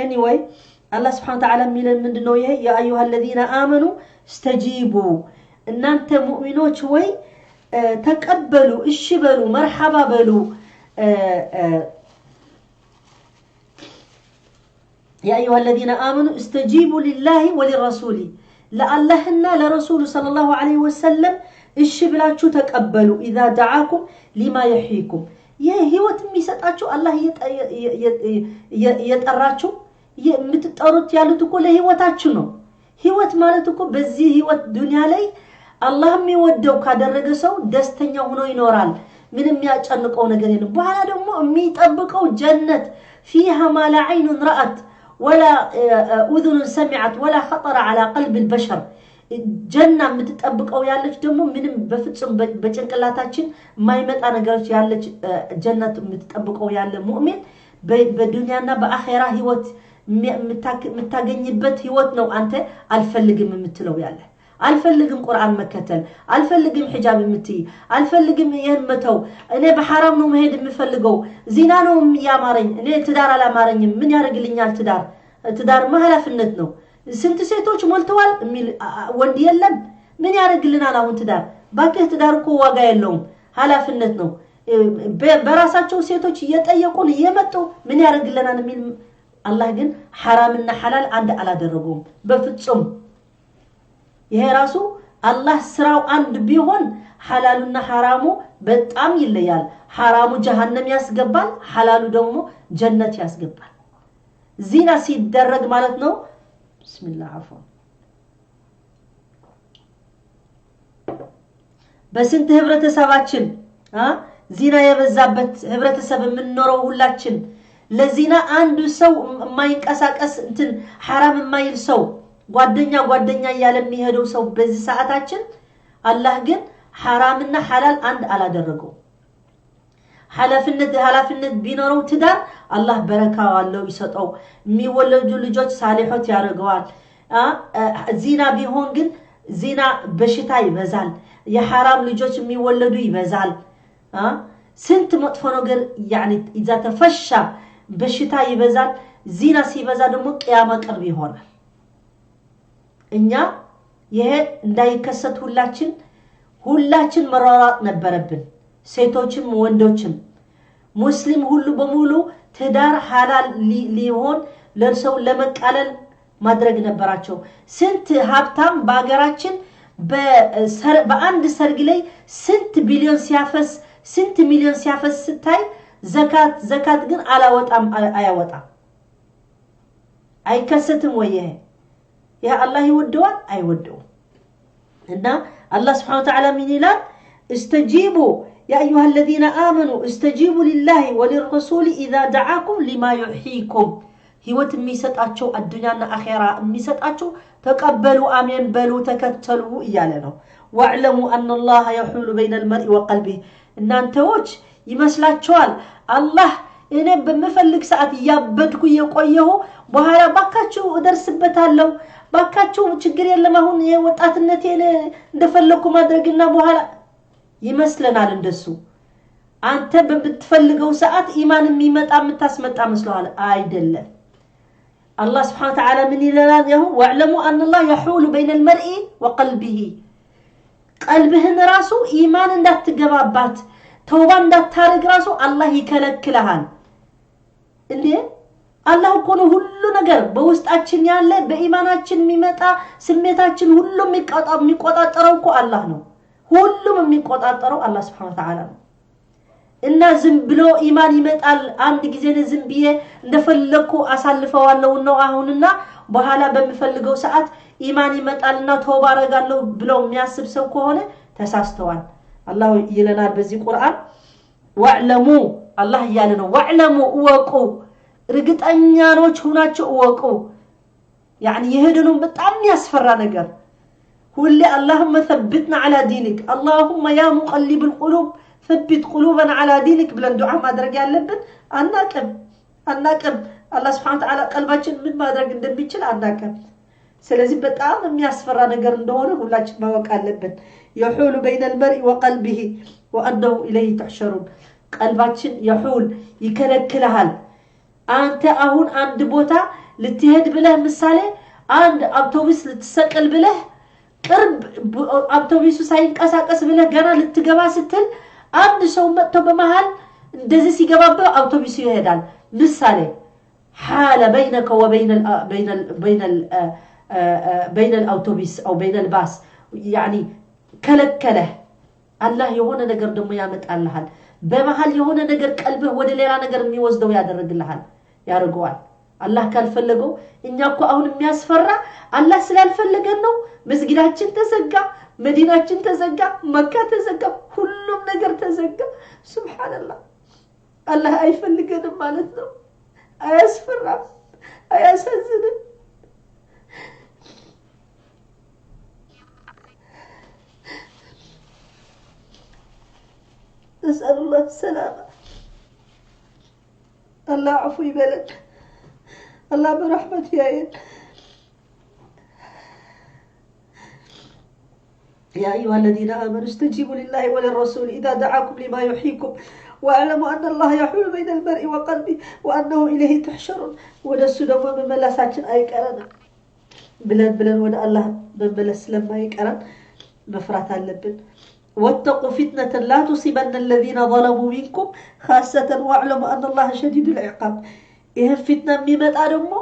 Anyway አላህ ስብሐነ ወተዓላ የሚለን ምንድን ነው? ይሄ يا أيها الذين آمنوا استجيبوا፣ እናንተ ሙእሚኖች ወይ ተቀበሉ፣ እሺ በሉ፣ መርሐባ በሉ። يا أيها الذين آمنوا استجيبوا لله وللرسول፣ ለአላህና ለረሱሉ ሰለላሁ ዐለይሂ ወሰለም እሺ ብላችሁ ተቀበሉ። إذا دعاكم لما يحييكم፣ ይህ ህይወት የሚሰጣችሁ አላህ እየጠራችሁ የምትጠሩት ያሉት እኮ ለህይወታችሁ ነው። ህይወት ማለት እኮ በዚህ ህይወት ዱንያ ላይ አላህ የሚወደው ካደረገ ሰው ደስተኛ ሆኖ ይኖራል። ምንም የሚያጨንቀው ነገር የለም። በኋላ ደግሞ የሚጠብቀው ጀነት فيها ما لا عين رأت ولا أذن سمعت ولا خطر على قلب البشر፣ ጀና የምትጠብቀው ያለች ደግሞ ምንም በፍጹም በጭንቅላታችን የማይመጣ ነገሮች ያለች ጀነት የምትጠብቀው ያለ ሙእሚን በዱንያና በአኼራ ህይወት የምታገኝበት ህይወት ነው። አንተ አልፈልግም የምትለው ያለ፣ አልፈልግም ቁርአን መከተል፣ አልፈልግም ሒጃብ የምትይ፣ አልፈልግም ይህን መተው፣ እኔ በሐራም ነው መሄድ የምፈልገው፣ ዚና ነው ያማረኝ፣ እኔ ትዳር አላማረኝም፣ ምን ያደርግልኛል ትዳር? ትዳርማ ኃላፊነት ነው። ስንት ሴቶች ሞልተዋል የሚል ወንድ የለም። ምን ያደርግልናል አሁን ትዳር? ባክህ ትዳር እኮ ዋጋ የለውም፣ ኃላፊነት ነው። በራሳቸው ሴቶች እየጠየቁን እየመጡ ምን ያደርግልናል የሚል፣ አላህ ግን ሐራምና ሐላል አንድ አላደረገውም በፍጹም። ይሄ ራሱ አላህ ስራው አንድ ቢሆን ሐላሉና ሐራሙ በጣም ይለያል። ሐራሙ ጀሃነም ያስገባል፣ ሐላሉ ደግሞ ጀነት ያስገባል። ዚና ሲደረግ ማለት ነው። ብስሚላህ አፎን፣ በስንት ህብረተሰባችን ዚና የበዛበት ህብረተሰብ የምንኖረው ሁላችን፣ ለዚና አንዱ ሰው የማይንቀሳቀስ እንትን ሐራም የማይል ሰው፣ ጓደኛ ጓደኛ እያለ የሚሄደው ሰው በዚህ ሰዓታችን፣ አላህ ግን ሐራምና ሐላል አንድ አላደረገው። ኃላፊነት ቢኖረው ትዳር አላህ በረካ አለው ይሰጠው፣ የሚወለዱ ልጆች ሳሊሖት ያደርገዋል። ዚና ቢሆን ግን ዚና በሽታ ይበዛል፣ የሐራም ልጆች የሚወለዱ ይበዛል። ስንት መጥፎ ነገር ያኒ ኢዛ ተፈሻ በሽታ ይበዛል። ዚና ሲበዛ ደግሞ ቅያማ ቅርብ ይሆናል። እኛ ይሄ እንዳይከሰት ሁላችን መሯሯጥ ነበረብን። ሴቶችም ወንዶችም ሙስሊም ሁሉ በሙሉ ትዳር ሐላል ሊሆን ለሰው ለመቃለል ማድረግ ነበራቸው። ስንት ሀብታም በሀገራችን በአንድ ሰርግ ላይ ስንት ቢሊዮን ሲያፈስ፣ ስንት ሚሊዮን ሲያፈስ ስታይ ዘካት ግን አላወጣም አያወጣም። አይከሰትም ወይ ይሄ? ይህ አላህ ይወደዋል አይወደውም? እና አላህ ስብሓነ ወተዓላ ምን ይላል? እስተጂቡ ያ አዩሃ አለዚነ አመኑ እስተጂቡ ሊላሂ ወሊረሱሊ ኢዛ ደዓኩም ሊማ ዩሕይኩም። ህይወት የሚሰጣቸው አዱንያና አኼራ የሚሰጣቸው ተቀበሉ፣ አሜን በሉ፣ ተከተሉ እያለ ነው። ወዕለሙ አነላሃ የሑሉ በይነ ልመርኢ ወቀልቢህ። እናንተዎች ይመስላችኋል አላህ እኔ በምፈልግ ሰዓት እያበድኩ እየቆየሁ በኋላ ባካችሁ እደርስበታለሁ፣ ባካችሁ ችግር የለም አሁን የወጣትነቴን እንደፈለግኩ ማድረግና በኋላ ይመስለናል። እንደሱ አንተ በምትፈልገው ሰዓት ኢማን የሚመጣ የምታስመጣ መስለዋል። አይደለም። አላህ ስብሐነ ወተዓላ ምን ይለናል? ያሁ ወዕለሙ አነላህ የሑሉ በይነ ልመርኢ ወቀልቢሂ። ቀልብህን ራሱ ኢማን እንዳትገባባት ተውባ እንዳታረግ ራሱ አላህ ይከለክልሃል። እንዴ አላህ እኮ ነው ሁሉ ነገር በውስጣችን ያለ በኢማናችን የሚመጣ ስሜታችን ሁሉ የሚቆጣጠረው እኮ አላህ ነው። ሁሉም የሚቆጣጠረው አላህ ስብሐነ ወተዓላ ነው። እና ዝም ብሎ ኢማን ይመጣል አንድ ጊዜ ዝም ብዬ እንደፈለግኩ አሳልፈዋለሁ ነው አሁንና በኋላ በምፈልገው ሰዓት ኢማን ይመጣልና ተውባ አረጋለሁ ብለው የሚያስብ ሰው ከሆነ ተሳስተዋል። አላህ ይለናል በዚህ ቁርአን ወዕለሙ፣ አላህ እያለ ነው ወዕለሙ እወቁ፣ እርግጠኛኖች ሁናችሁ እወቁ። ያኒ የሄደነው በጣም የሚያስፈራ ነገር ሁሌ اللهم ثبتنا على دينك اللهم يا مقلب القلوب ثبت قلوبنا على دينك ብለን ዱዓ ማድረግ ያለብን አናቅም አናቅም። አላህ ስብሐነ ወተዓላ ቀልባችን ምን ማድረግ እንደሚችል አናቅም። ስለዚህ በጣም የሚያስፈራ ነገር እንደሆነ ሁላችን ማወቅ አለብን። የሑሉ በይነ ልመርኢ ወቀልቢሂ ወአነሁ ኢለይሂ ትሕሸሩን። ቀልባችን የሑል ይከለክልሃል። አንተ አሁን አንድ ቦታ ልትሄድ ብለህ ምሳሌ አንድ አውቶቡስ ልትሰቅል ብለህ ቅርብ አውቶቡሱ ሳይንቀሳቀስ ብለህ ገና ልትገባ ስትል አንድ ሰው መጥቶ በመሃል እንደዚህ ሲገባበት አውቶቡሱ ይሄዳል። ምሳሌ ሓለ በይነከ ወበይነ አልአውቶቡስ አው በይነ አልባስ ያኒ ከለከለህ። አላህ የሆነ ነገር ደግሞ ያመጣልሃል። በመሃል የሆነ ነገር ቀልብህ ወደ ሌላ ነገር የሚወስደው ያደርግልሃል፣ ያደርገዋል። አላህ ካልፈለገው እኛ እኮ አሁን የሚያስፈራ አላህ ስላልፈለገን ነው። መስጊዳችን ተዘጋ፣ መዲናችን ተዘጋ፣ መካ ተዘጋ፣ ሁሉም ነገር ተዘጋ። ሱብሓነላህ አላህ አይፈልገንም ማለት ነው። አያስፈራም? አያሳዝንም? ነስአሉላህ ሰላማ። አላህ አፉ ይበለን። አላህ በረሕመቱ ያየን። يا أيها الذين آمنوا استجيبوا لله وللرسول إذا دعاكم لما يحييكم واعلموا أن الله يحول بين المرء وقلبه وأنه إليه تحشرون። ወደ እሱ ደግሞ መመለሳችን አይቀረንም ብለን ብለን ወደ አላህ መመለስ ስለማይቀረን መፍራት አለብን። واتقوا فتنة لا تصيبن الذين ظلموا منكم خاصة واعلموا أن الله شديد العقاب። ይህን ፊትና የሚመጣ ደግሞ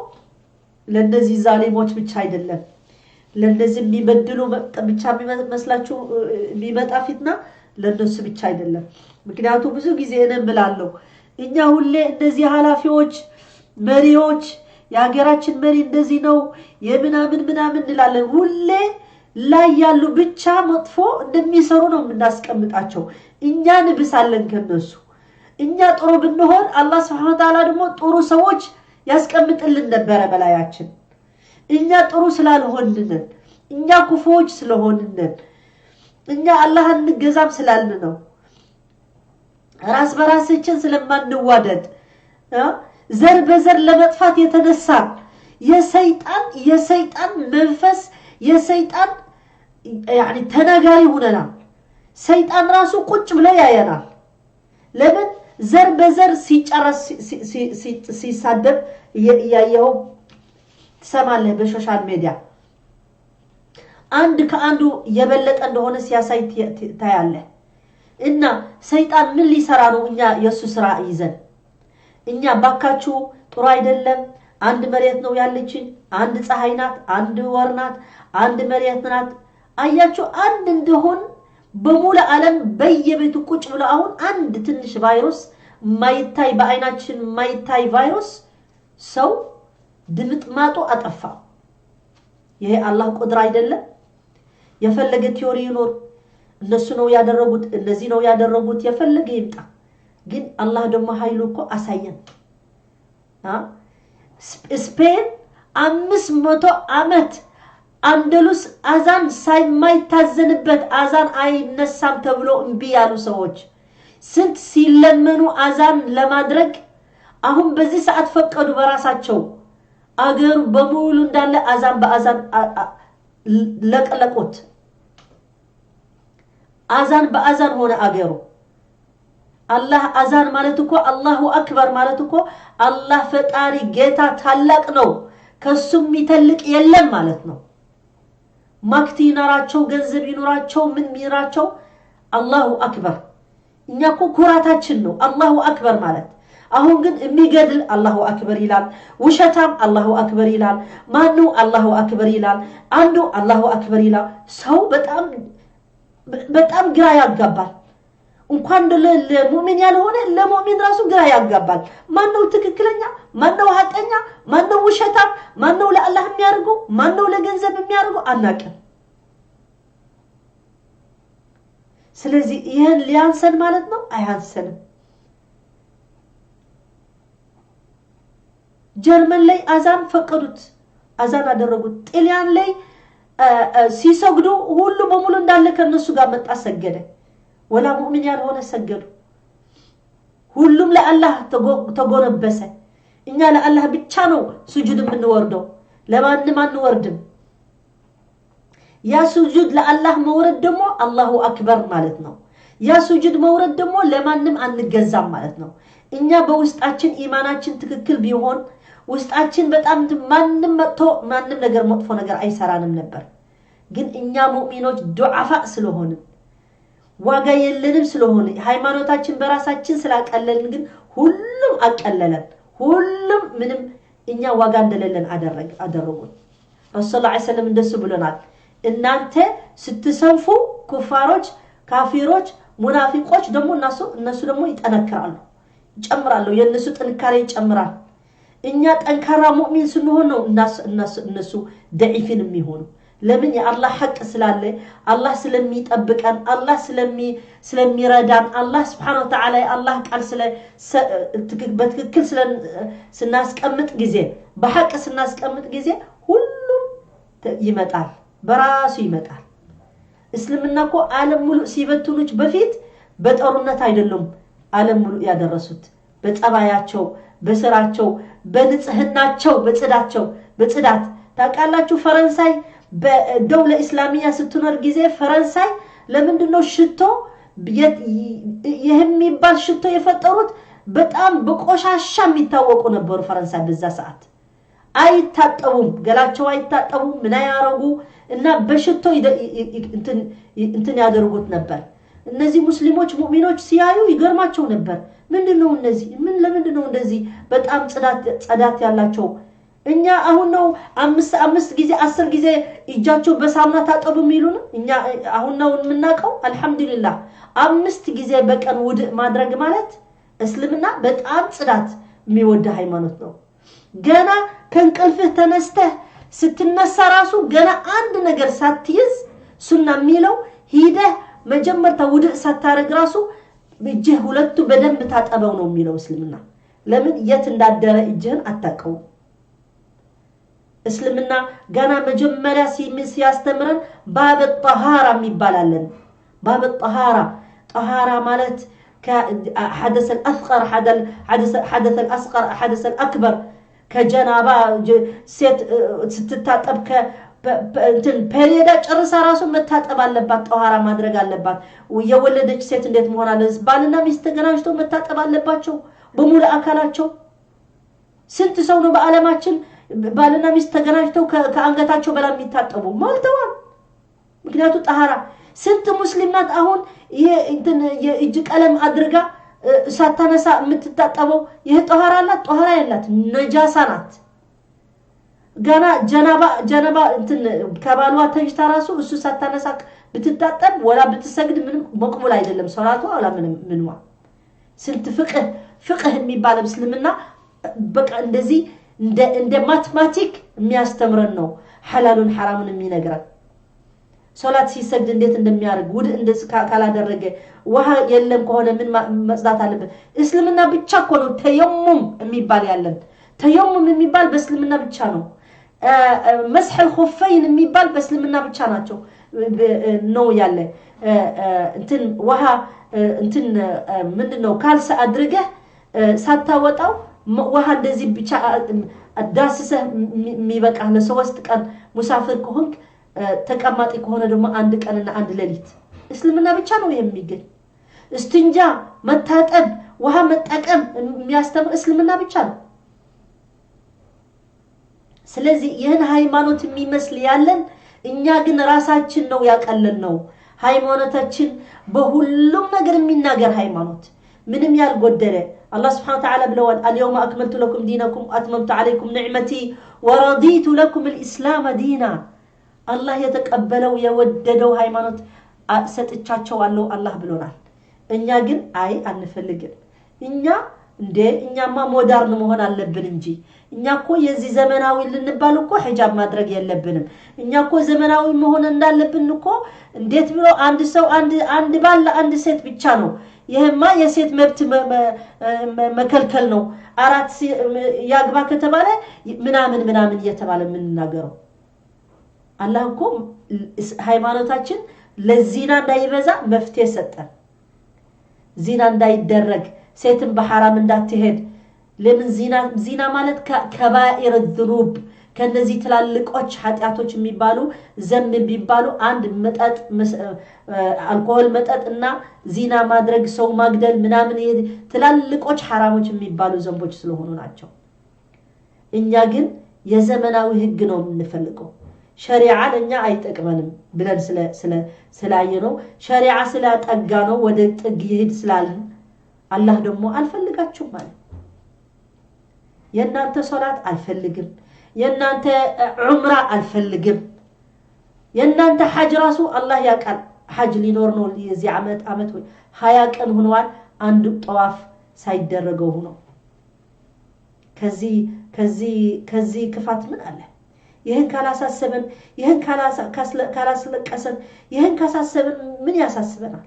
ለእነዚህ ዛሊሞች ብቻ አይደለም። ለእነዚህ የሚበድሉ ብቻ የሚመስላችሁ የሚመጣ ፊትና ለእነሱ ብቻ አይደለም። ምክንያቱም ብዙ ጊዜ እኔ እምላለሁ እኛ ሁሌ እነዚህ ኃላፊዎች፣ መሪዎች፣ የሀገራችን መሪ እንደዚህ ነው የምናምን ምናምን እንላለን። ሁሌ ላይ ያሉ ብቻ መጥፎ እንደሚሰሩ ነው የምናስቀምጣቸው። እኛ ንብሳለን ከነሱ። እኛ ጥሩ ብንሆን አላህ ስብሐነ ወተዓላ ደግሞ ጥሩ ሰዎች ያስቀምጥልን ነበረ በላያችን። እኛ ጥሩ ስላልሆንንን፣ እኛ ክፉዎች ስለሆንንን፣ እኛ አላህ አንገዛም ስላልን ነው። ራስ በራሳችን ስለማንዋደድ ዘር በዘር ለመጥፋት የተነሳ የሰይጣን መንፈስ የሰይጣን ያኒ ተናጋሪ ሆነናል። ሰይጣን ራሱ ቁጭ ብሎ ያየናል። ለምን ዘር በዘር ሲጨረስ ሲሳደብ እያየኸው ትሰማለህ። በ social media አንድ ከአንዱ የበለጠ እንደሆነ ሲያሳይ ታያለህ። እና ሰይጣን ምን ሊሰራ ነው? እኛ የእሱ ስራ ይዘን እኛ ባካችሁ ጥሩ አይደለም። አንድ መሬት ነው ያለችን፣ አንድ ፀሐይ ናት፣ አንድ ወር ናት፣ አንድ መሬት ናት። አያችሁ አንድ እንደሆን በሙሉ ዓለም በየቤቱ ቁጭ ብሎ አሁን አንድ ትንሽ ቫይረስ ማይታይ በአይናችን ማይታይ ቫይረስ ሰው ድምጥማጡ አጠፋው። ይሄ አላህ ቁድራ አይደለም? የፈለገ theory ይኖር፣ እነሱ ነው ያደረጉት፣ እነዚህ ነው ያደረጉት፣ የፈለገ ይምጣ። ግን አላህ ደግሞ ኃይሉ እኮ አሳየን። ስፔን 500 ዓመት አንደሉስ አዛን ሳይማይታዘንበት አዛን አይነሳም ተብሎ እምቢ ያሉ ሰዎች ስንት ሲለመኑ አዛን ለማድረግ አሁን በዚህ ሰዓት ፈቀዱ። በራሳቸው አገሩ በሙሉ እንዳለ አዛን በአዛን ለቀለቁት። አዛን በአዛን ሆነ አገሩ። አላህ አዛን ማለት እኮ አላሁ አክበር ማለት እኮ አላህ ፈጣሪ ጌታ ታላቅ ነው፣ ከሱ የሚተልቅ የለም ማለት ነው። ማክት ይኖራቸው፣ ገንዘብ ይኖራቸው፣ ምን ይኖራቸው፣ አላሁ አክበር። እኛ እኮ ኩራታችን ነው አላሁ አክበር ማለት። አሁን ግን የሚገድል አላሁ አክበር ይላል፣ ውሸታም አላሁ አክበር ይላል፣ ማኑ አላሁ አክበር ይላል፣ አንዱ አላሁ አክበር ይላል። ሰው በጣም በጣም ግራ ያጋባል። እንኳን ለሙእሚን ያልሆነ ለሙእሚን ራሱ ግራ ያጋባል። ማነው ትክክለኛ? ማነው ሀቀኛ? ማነው ውሸታም? ማነው ለአላህ የሚያደርገው? ማነው ለገንዘብ የሚያደርገው? አናቅም። ስለዚህ ይህን ሊያንሰን ማለት ነው? አያንሰንም። ጀርመን ላይ አዛን ፈቀዱት፣ አዛን አደረጉት። ጣሊያን ላይ ሲሰግዱ ሁሉ በሙሉ እንዳለ ከነሱ ጋር መጣ ሰገደ። ወላ ሙእሚን ያልሆነ ሰገዱ። ሁሉም ለአላህ ተጎነበሰ። እኛ ለአላህ ብቻ ነው ስጁድ የምንወርደው፣ ለማንም አንወርድም። ያ ስጁድ ለአላህ መውረድ ደግሞ አላሁ አክበር ማለት ነው። ያ ስጁድ መውረድ ደግሞ ለማንም አንገዛም ማለት ነው። እኛ በውስጣችን ኢማናችን ትክክል ቢሆን ውስጣችን በጣም ማንም መጥቶ ማንም ነገር መጥፎ ነገር አይሰራንም ነበር። ግን እኛ ሙእሚኖች ዱዓፋ ስለሆንን ዋጋ የለንም ስለሆነ ሃይማኖታችን በራሳችን ስላቀለልን ግን ሁሉም አቀለለን። ሁሉም ምንም እኛ ዋጋ እንደሌለን አደረጉን። ረሱል ዐለይሂ ወሰለም እንደሱ ብሎናል። እናንተ ስትሰንፉ ኩፋሮች፣ ካፊሮች፣ ሙናፊቆች ደግሞ እነሱ ደግሞ ይጠነክራሉ፣ ይጨምራሉ። የእነሱ ጥንካሬ ይጨምራል። እኛ ጠንካራ ሙእሚን ስንሆን ነው እነሱ ደዒፍን የሚሆኑ። ለምን? የአላህ ሐቅ ስላለ፣ አላህ ስለሚጠብቀን፣ አላህ ስለሚረዳን፣ አላህ ስብሓነ ወተዓላ የአላህ ቃል በትክክል ስናስቀምጥ ጊዜ በሐቅ ስናስቀምጥ ጊዜ ሁሉም ይመጣል፣ በራሱ ይመጣል። እስልምና እኮ ዓለም ሙሉእ ሲበትኑች በፊት በጦርነት አይደሉም ዓለም ሙሉእ ያደረሱት፣ በጸባያቸው፣ በስራቸው፣ በንጽህናቸው፣ በጽዳቸው በጽዳት ታውቃላችሁ። ፈረንሳይ በደውለ እስላሚያ ስትኖር ጊዜ ፈረንሳይ ለምንድን ነው ሽቶ ይህ የሚባል ሽቶ የፈጠሩት? በጣም በቆሻሻ የሚታወቁ ነበሩ ፈረንሳይ በዛ ሰዓት። አይታጠቡም፣ ገላቸው አይታጠቡም፣ ምን አያረጉ እና በሽቶ እንትን ያደርጉት ነበር። እነዚህ ሙስሊሞች ሙእሚኖች ሲያዩ ይገርማቸው ነበር። ምንድን ነው እነዚህ ምን ለምንድን ነው እንደዚህ በጣም ጽዳት ያላቸው? እኛ አሁን ነው 5 ጊዜ 10 ጊዜ እጃቸው በሳሙና ታጠቡ የሚሉን እኛ አሁን ነው የምናውቀው። አልሐምዱሊላህ 5 ጊዜ በቀን ውድእ ማድረግ ማለት እስልምና በጣም ጽዳት የሚወድ ሃይማኖት ነው። ገና ከእንቅልፍህ ተነስተህ ስትነሳ ራሱ ገና አንድ ነገር ሳትይዝ ሱና የሚለው ሂደህ መጀመርታ ውድእ ሳታረግ ራሱ እጅህ ሁለቱ በደንብ ታጠበው ነው የሚለው እስልምና። ለምን የት እንዳደረ እጅህን አታውቀውም። እስልምና ገና መጀመሪያ ሲያስተምረን ባብ ጠሃራ የሚባል አለን። ባብ ጠሃራ ጠሃራ ማለት ሐደስ አልአስቀር ሐደስ አልአስቀር ሐደስ አልአክበር ከጀናባ ሴት ስትታጠብ እንትን ፔሪየዳ ጨርሳ ራሱ መታጠብ አለባት፣ ጠሃራ ማድረግ አለባት። የወለደች ሴት እንዴት መሆን አለበት? ባልና ሚስት ተገናኝተው መታጠብ አለባቸው በሙሉ አካላቸው። ስንት ሰው ነው በዓለማችን ባልና ሚስት ተገናኝተው ከአንገታቸው በላይ የሚታጠቡ ሞልተዋል። ምክንያቱ ጠሃራ። ስንት ሙስሊም ናት አሁን ይሄ እንትን የእጅ ቀለም አድርጋ ሳታነሳ የምትታጠበው? ይሄ ጠሃራ አላት? ጠሃራ የላት፣ ነጃሳ ናት። ገና ጀናባ እንትን ከባሏ ተኝታ ራሱ እሱ ሳታነሳ ብትታጠብ ወላ ብትሰግድ ምንም መቅቡል አይደለም ሶላቷ ወላ ምንም ምንዋ። ስንት ፍቅህ የሚባል እስልምና በቃ እንደዚህ እንደ ማትማቲክ የሚያስተምረን ነው። ሐላሉን ሐራሙን የሚነግረን። ሶላት ሲሰግድ እንዴት እንደሚያደርግ፣ ውድእ ካላደረገ ውሃ የለም ከሆነ ምን መጽዳት አለበት። እስልምና ብቻ እኮ ነው ተየሙም የሚባል ያለን። ተየሙም የሚባል በእስልምና ብቻ ነው። መስሐል ኹፈይን የሚባል በእስልምና ብቻ ናቸው ነው ያለ። እንትን ውሃ እንትን ምንድን ነው ካልስ አድርገህ ሳታወጣው ውሃ እንደዚህ ብቻ ዳስሰህ የሚበቃ ለ3 ቀን ሙሳፍር ከሆንክ፣ ተቀማጢ ከሆነ ደግሞ 1 ቀንና 1 ሌሊት። እስልምና ብቻ ነው የሚገኝ። እስትንጃ መታጠብ፣ ውሃ መጠቀም የሚያስተምር እስልምና ብቻ ነው። ስለዚህ ይህን ሃይማኖት የሚመስል ያለን እኛ ግን ራሳችን ነው ያቀለል ነው። ሃይማኖታችን በሁሉም ነገር የሚናገር ሃይማኖት ምንም ያልጎደለ። አላህ ስብሐነ ወተዓላ ብለዋል፣ አልየውመ አክመልቱ ለኩም ዲነኩም አትመምቱ ዐለይኩም ኒዕመቲ ወረዲቱ ለኩም ልኢስላመ ዲና። አላህ የተቀበለው የወደደው ሃይማኖት ሰጥቻቸዋለሁ አላህ ብሎናል። እኛ ግን አይ አንፈልግም። እኛ እንዴ እኛማ ሞዳርን መሆን አለብን እንጂ እኛ እኮ የዚህ ዘመናዊ ልንባል እኮ ሒጃብ ማድረግ የለብንም። እኛ እኮ ዘመናዊ መሆን እንዳለብን እኮ እንዴት ብሎ አንድ ሰው አንድ ባል ለአንድ ሴት ብቻ ነው። ይሄማ የሴት መብት መከልከል ነው። 4 ያግባ ከተባለ ምናምን ምናምን እየተባለ የምንናገረው። አላህ እኮ ሃይማኖታችን ለዚና እንዳይበዛ መፍትሄ ሰጠን። ዚና እንዳይደረግ፣ ሴትን በሐራም እንዳትሄድ። ለምን ዚና ማለት ከባኢር ዝኑብ ከነዚህ ትላልቆች ኃጢአቶች የሚባሉ ዘም የሚባሉ አንድ መጠጥ አልኮሆል መጠጥ እና ዚና ማድረግ ሰው ማግደል ምናምን ትላልቆች ሐራሞች የሚባሉ ዘንቦች ስለሆኑ ናቸው። እኛ ግን የዘመናዊ ህግ ነው የምንፈልገው። ሸሪዓ ለኛ አይጠቅመንም ብለን ስላየነው ሸሪዓ ስላጠጋ ነው ወደ ጥግ ይሄድ ስላልን አላህ ደግሞ አልፈልጋችሁም ማለት። የእናንተ ሶላት አልፈልግም፣ የእናንተ ዑምራ አልፈልግም፣ የእናንተ ሐጅ ራሱ አላህ ያውቃል። ሐጅ ሊኖር ነው የዚህ ዓመት ወይ 20 ቀን ሆነዋል አንድ ጠዋፍ ሳይደረገው ሆኖ። ከዚህ ከዚህ ከዚህ ክፋት ምን አለ? ይህን ካላሳሰበን፣ ይህን ካላስለቀሰን፣ ይህን ካሳሰበን ምን ያሳስበናል?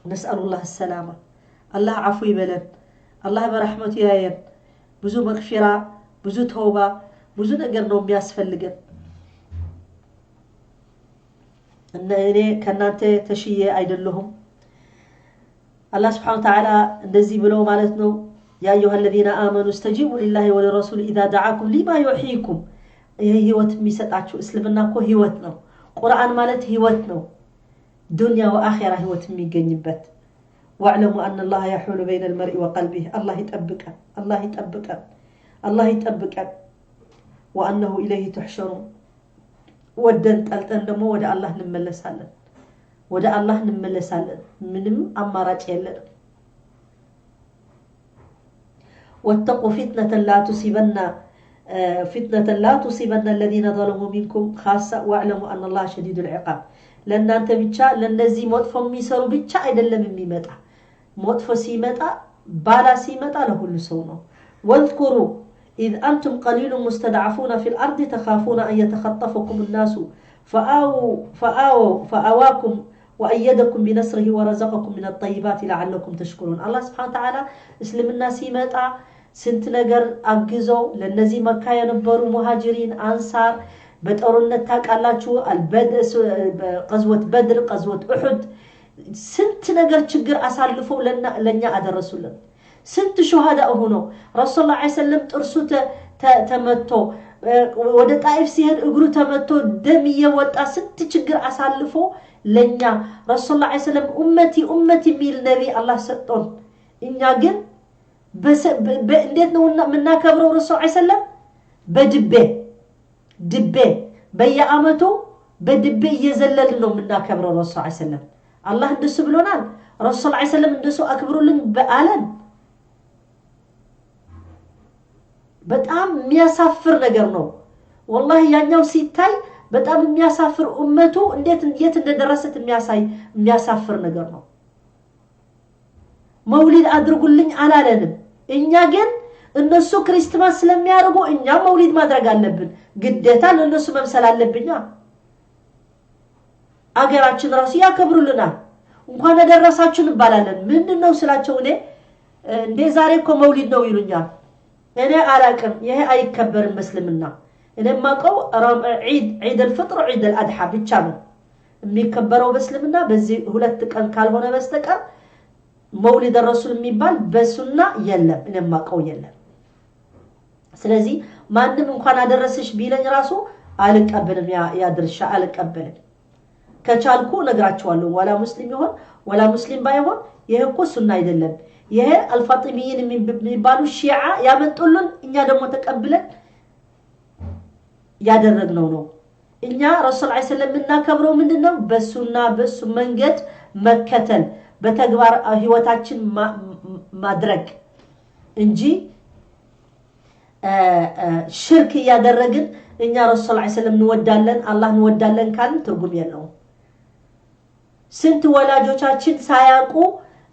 ነስአሉላህ ሰላማ። አላህ ዓፉ ይበለን። አላህ በረሕመቱ ያየን። ብዙ መግፊራ፣ ብዙ ተውባ፣ ብዙ ነገር ነው የሚያስፈልገን። እኔ ከእናንተ ተሽዬ አይደለሁም። አላህ ስብሐነ ወተዓላ እንደዚህ ብሎ ማለት ነው፣ ያ አዩሃ አለዚነ አመኑ እስተጂቡ ሊላሂ ወሊረሱሊ ኢዛ ደዓኩም ሊማ ዩሕይኩም። ይህ ህይወት የሚሰጣችሁ እስልምና እኮ ህይወት ነው። ቁርአን ማለት ህይወት ነው። ዱንያ ወአኼራ ህይወት የሚገኝበት። ወዕለሙ አነ አላህ የሑሉ በይነ አልመርኢ ወቀልቢህ። አላህ ይጠብቀን፣ አላህ ይጠብቀን፣ አላህ ይጠብቀን። ወአነሁ ኢለይሂ ትሕሸሩን። ወደን ጠልጠን ደግሞ ወደ አላህ እንመለሳለን፣ ወደ አላህ እንመለሳለን። ምንም አማራጭ የለንም። ወተቁ ፊትነተን ላ ቱሲበነ አለዚነ ዘለሙ ሚንኩም ኻሳ ወዕለሙ አነ አላህ ሸዲዱል ዒቃብ። ለእናንተ ብቻ ለእነዚህ መጥፎ የሚሰሩ ብቻ አይደለም የሚመጣ። መጥፎ ሲመጣ ባላ ሲመጣ ለሁሉ ሰው ነው። ወዝኩሩ ኢዝ አንቱም ቀሊሉን ሙስተድዓፉነ ፊል አርዲ ተኻፉነ አን የተኸጠፈኩም ናሱ ፈአዋኩም ወአየደኩም ቢነስሪሂ ወረዘቀኩም ሚነ ጠይባት ለዓለኩም ተሽኩሩን። አላህ ስብሐነ ወተዓላ እስልምና ሲመጣ ስንት ነገር አግዘው ለነዚህ መካ የነበሩ ሙሃጅሪን አንሳር በጦርነት ታውቃላችሁ፣ ቀዝወት በድር፣ ቀዝወት ኡሑድ ስንት ነገር ችግር አሳልፈው ለኛ አደረሱልን። ስንት ሹሃዳ ሆኖ ረሱል ላ ሰለም ጥርሱ ተመቶ ወደ ጣኢፍ ሲሄድ እግሩ ተመቶ ደም እየወጣ ስንት ችግር አሳልፎ ለኛ ረሱል ላ ሰለም ኡመቲ ኡመቲ የሚል ነቢ አላህ ሰጦን። እኛ ግን እንዴት ነው የምናከብረው ረሱል ላ ሰለም? በድቤ ድቤ በየአመቱ በድቤ እየዘለልን ነው የምናከብረው ረሱል ላ ሰለም። አላህ እንደሱ ብሎናል። ረሱል ላ ሰለም እንደሱ አክብሩልን በአለን። በጣም የሚያሳፍር ነገር ነው ወላሂ። ያኛው ሲታይ በጣም የሚያሳፍር ኡመቱ እንዴት የት እንደደረሰት የሚያሳይ የሚያሳፍር ነገር ነው። መውሊድ አድርጉልኝ አላለንም። እኛ ግን እነሱ Christmas ስለሚያደርጉ እኛም መውሊድ ማድረግ አለብን። ግዴታ ለእነሱ መምሰል አለብኛ። አገራችን ራሱ ያከብሩልናል። እንኳን አደረሳችሁ እንባላለን። ምንድነው ስላቸው እኔ እንዴ ዛሬ እኮ መውሊድ ነው ይሉኛል። እኔ አላቅም። ይሄ አይከበርም በእስልምና። እኔ የማውቀው ዒድ አልፍጥር ዒድ አልአድሓ ብቻ ነው የሚከበረው በእስልምና። በዚህ ሁለት ቀን ካልሆነ በስተቀር መውሊድ ረሱል የሚባል በሱና የለም። እኔ የማውቀው የለም። ስለዚህ ማንም እንኳን አደረሰሽ ቢለኝ ራሱ አልቀበልም። ያ ድርሻ አልቀበልም። ከቻልኩ እነግራቸዋለሁ። ወላ ሙስሊም ይሆን ወላ ሙስሊም ባይሆን ይሄ እኮ ሱና አይደለም። ይሄ አልፋጢሚይን የሚባሉ ሺዓ ያመጡልን፣ እኛ ደግሞ ተቀብለን ያደረግነው ነው። እኛ ረሱል ዐለይሂ ሰላም የምናከብረው ምንድነው? በሱና በሱ መንገድ መከተል፣ በተግባር ህይወታችን ማድረግ እንጂ ሽርክ እያደረግን እኛ ረሱል ዐለይሂ ሰላም እንወዳለን አላህ እንወዳለን ካልን ትርጉም የለውም። ስንት ወላጆቻችን ሳያውቁ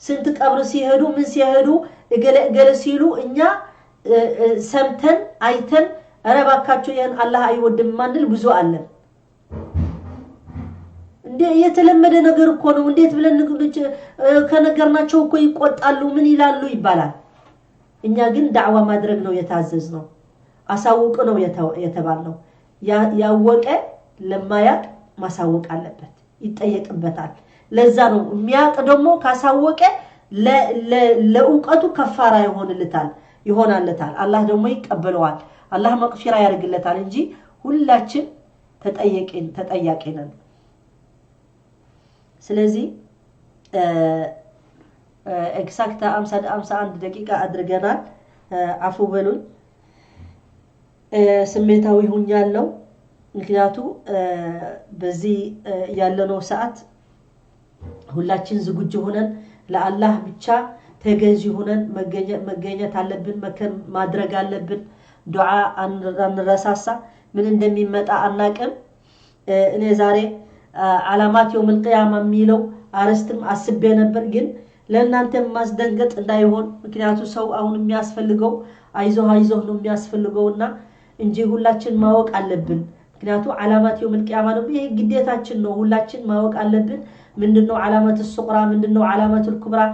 ስንት ቀብር ሲሄዱ ምን ሲሄዱ እገለ እገለ ሲሉ እኛ ሰምተን አይተን ኧረ እባካችሁ ይሄን አላህ አይወድም ማንል ብዙ አለን። እንዴ የተለመደ ነገር እኮ ነው። እንዴት ብለን ከነገርናቸው እኮ ይቆጣሉ ምን ይላሉ ይባላል። እኛ ግን ዳዕዋ ማድረግ ነው የታዘዝነው፣ አሳውቅ ነው የተባልነው። ያወቀ ለማያቅ ማሳወቅ አለበት፣ ይጠየቅበታል። ለዛ ነው የሚያቅ ደግሞ ካሳወቀ ለእውቀቱ ከፋራ ይሆናለታል። አላህ ደግሞ ይቀበለዋል። አላህ መቅፊራ ያደርግለታል እንጂ ሁላችን ተጠያቂ ነን። ስለዚህ exact 51 ደቂቃ አድርገናል። አፉ በሉኝ፣ ስሜታዊ ሁኛለሁ። ምክንያቱ በዚህ ያለነው ሰዓት ሁላችን ዝግጁ ሆነን ለአላህ ብቻ ተገዢ ሆነን መገኘት አለብን፣ ማድረግ አለብን። ዱዓ አንረሳሳ። ምን እንደሚመጣ አናቅም። እኔ ዛሬ علامات يوم القيامة የሚለው አርስትም አስቤ ነበር፣ ግን ለእናንተ ማስደንገጥ እንዳይሆን ምክንያቱ ሰው አሁን የሚያስፈልገው አይዞህ አይዞህ ነው የሚያስፈልገውና እንጂ ሁላችን ማወቅ አለብን። ምክንያቱ علامات يوم القيامة ነው፣ ይሄ ግዴታችን ነው። ሁላችን ማወቅ አለብን። ምንድነው علامة الصغرى፣ ምንድነው علامة الكبرى፣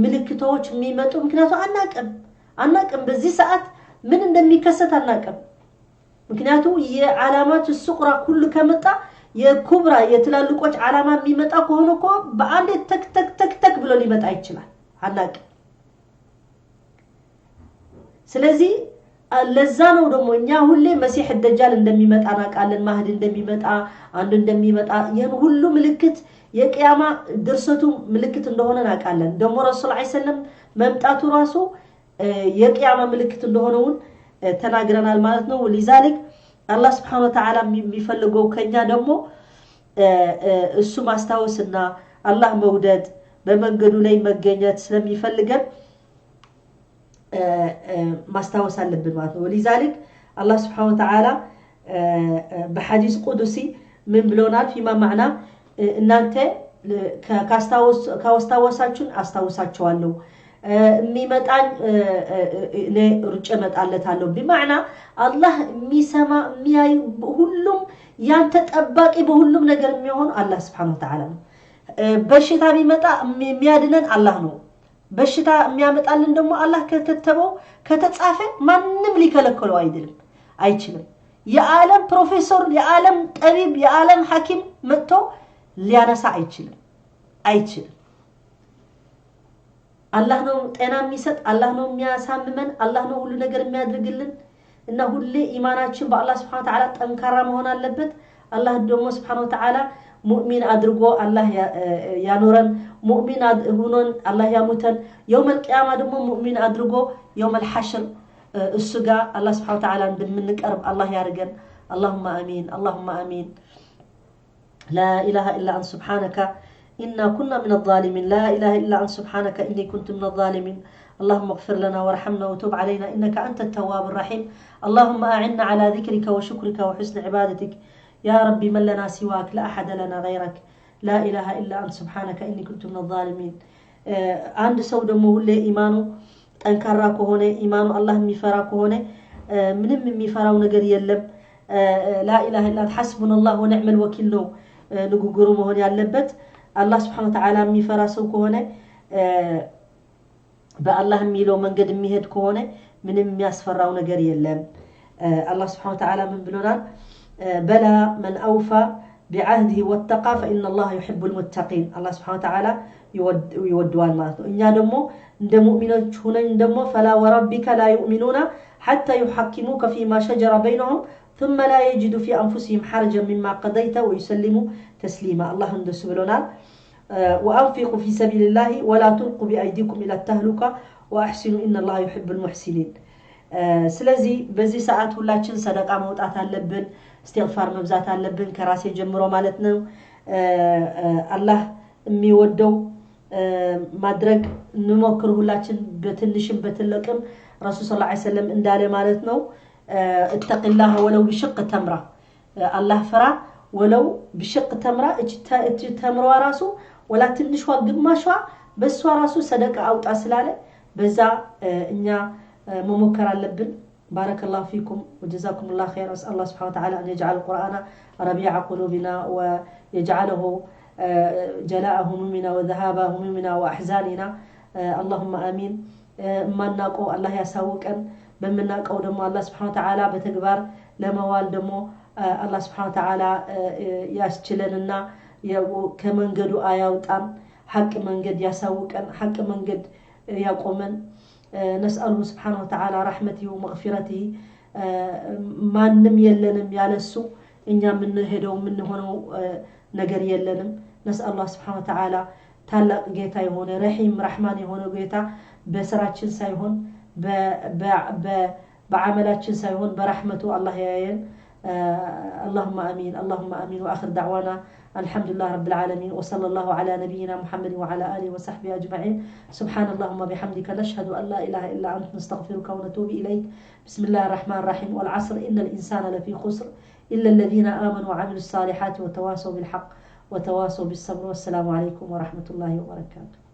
ምልክቶች የሚመጡ ምክንያቱ አናቅም። በዚህ ሰዓት ምን እንደሚከሰት አናቅም። ምክንያቱ የ علامات الصغرى ሁሉ ከመጣ የ كبرى የትላልቆች ዓላማ የሚመጣ ከሆነ እኮ በአንዴ ተክ ተክ ተክ ተክ ብሎ ሊመጣ ይችላል። አናቅም። ስለዚህ ለዛ ነው ደግሞ እኛ ሁሌ መሲህ ደጃል እንደሚመጣ እናውቃለን፣ ማህዲ እንደሚመጣ፣ አንዱ እንደሚመጣ፣ ይህን ሁሉ ምልክት የቅያማ ድርሰቱ ምልክት እንደሆነ እናውቃለን። ደግሞ ረሱል ዐለይሂ ሰላም መምጣቱ ራሱ የቅያማ ምልክት እንደሆነውን ተናግረናል ማለት ነው። ሊዛሊክ አላህ Subhanahu Wa Ta'ala የሚፈልገው ከኛ ደግሞ እሱ ማስታወስና አላህ መውደድ በመንገዱ ላይ መገኘት ስለሚፈልገን ማስታወስ አለብን ማለት ነው። ولذلك አላህ Subhanahu Wa Ta'ala በሐዲስ ቁዱሲ ምን ብሎናል? فيما معنى እናንተ ካስታወሳችሁን አስታውሳችኋለሁ፣ የሚመጣኝ እኔ ሩጬ እመጣለታለሁ። بمعنى አላህ የሚሰማ የሚያይ ሁሉም ያንተ ጠባቂ በሁሉም ነገር የሚሆን አላህ Subhanahu Wa Ta'ala ነው። በሽታ ቢመጣ የሚያድነን አላህ ነው። በሽታ የሚያመጣልን ደግሞ አላህ ከከተበው ከተጻፈ ማንም ሊከለክለው አይችልም። የዓለም ፕሮፌሰር፣ የዓለም ጠቢብ፣ የዓለም ሐኪም መጥቶ ሊያነሳ አይችልም። አላህ ነው ጤና የሚሰጥ፣ አላህ ነው የሚያሳምመን፣ አላህ ነው ሁሉ ነገር የሚያደርግልን። እና ሁሌ ኢማናችን በአላህ Subhanahu Wa Ta'ala ጠንካራ መሆን አለበት። አላህ ደግሞ Subhanahu Wa Ta'ala ሙእሚን አድርጎ አላህ ያኖረን፣ ሙእሚን ሆኖን አላህ ያሙተን። የውም አልቂያማ ደግሞ ሙእሚን አድርጎ የውም አልሐሽር እሱ ጋር አላህ Subhanahu Wa Ta'ala እንደምንቀርብ አላህ ያርገን። اللهم آمين اللهم آمين። لا إله إلا أنت سبحانك إنا كنا من الظالمين. لا إله إلا أنت سبحانك إني كنت من الظالمين. اللهم اغفر لنا وارحمنا وتب علينا إنك أنت التواب الرحيم. اللهم أعنا على ذكرك وشكرك وحسن عبادتك. يا ربي من لنا سواك، لا أحد لنا غيرك. لا إله إلا أنت سبحانك إني كنت من الظالمين። አንድ ሰው ደግሞ ሁሌ ኢማኑ ጠንካራ ከሆነ፣ ኢማኑ አላህ የሚፈራ ከሆነ ምንም የሚፈራው ነገር የለም። لا إله إلا حسبنا الله ونعم الوكيل ነው ንግግሩ መሆን ያለበት። አላህ سبحانه وتعالى የሚፈራ ሰው ከሆነ፣ በአላህ የሚለው መንገድ የሚሄድ ከሆነ ምንም የሚያስፈራው ነገር የለም። አላህ سبحانه وتعالى ምን ብሎናል? بلى من أوفى بعهده واتقى فإن الله يحب المتقين። አላህ سبحانه وتعالى ይወደዋል ማለት ነው። እኛ ደግሞ እንደ ሙእሚኖች ሁነን ደግሞ فلا وربك لا يؤمنون حتى يحكموك فيما شجر بينهم ثم لا يجدوا في أنفسهم حرجا مما قضيت ويسلموا تسليما። አላህ እንደሱ ብሎናል። وأنفقوا في سبيل الله ولا تلقوا بأيديكم إلى التهلكة وأحسنوا إن الله يحب المحسنين። ስለዚህ በዚህ ሰዓት ሁላችን ሰደቃ መውጣት አለብን፣ እስትግፋር መብዛት አለብን፣ ከራሴ ጀምሮ ማለት ነው። አላህ የሚወደው ማድረግ እንሞክር ሁላችን በትንሽም በትልቅም። ረሱል صلى الله عليه وسلم እንዳለ ማለት ነው፣ اتق الله ولو بشق تمرة፣ አላህ ፍራ ولو بشق تمرة። እቺ ተምሯ ራሱ ወላ ትንሿ ግማሿ በእሷ ራሱ ሰደቃ አውጣ ስላለ በዛ እኛ መሞከር አለብን። بارك الله فيكم وجزاكم الله خير። أسأل الله سبحانه وتعالى أن يجعل القرآن ربيع قلوبنا ويجعله جلاء همومنا وذهاب همومنا وأحزاننا። اللهم آمين። የማናውቀው አላህ ያሳውቀን። በምናውቀው ደግሞ አላህ سبحانه وتعالى በተግባር ለመዋል ደግሞ አላህ سبحانه وتعالى ያስችለንና ከመንገዱ አያውጣን። ሐቅ መንገድ ያሳውቀን፣ ሐቅ መንገድ ያቆመን። نسأله سبحانه وتعالى رحمته ومغفرته። ማንም የለንም ያለሱ፣ እኛ የምንሄደው የምንሆነው ነገር የለንም። نسأل الله سبحانه وتعالى ታላቅ ጌታ የሆነ፣ ረሒም ረሕማን የሆነ ጌታ በስራችን ሳይሆን፣ በዓመላችን ሳይሆን በረሕመቱ አላህ ያየን። اللهم امين، اللهم امين። واخر دعوانا الحمد لله رب العالمين وصلى الله على نبينا محمد وعلى اله وصحبه اجمعين። سبحان اللهم بحمدك نشهد ان لا اله الا انت نستغفرك ونتوب اليك። بسم الله الرحمن الرحيم። والعصر ان الانسان لفي خسر الا الذين امنوا وعملوا الصالحات وتواصوا بالحق وتواصوا بالصبر። والسلام عليكم ورحمه الله وبركاته።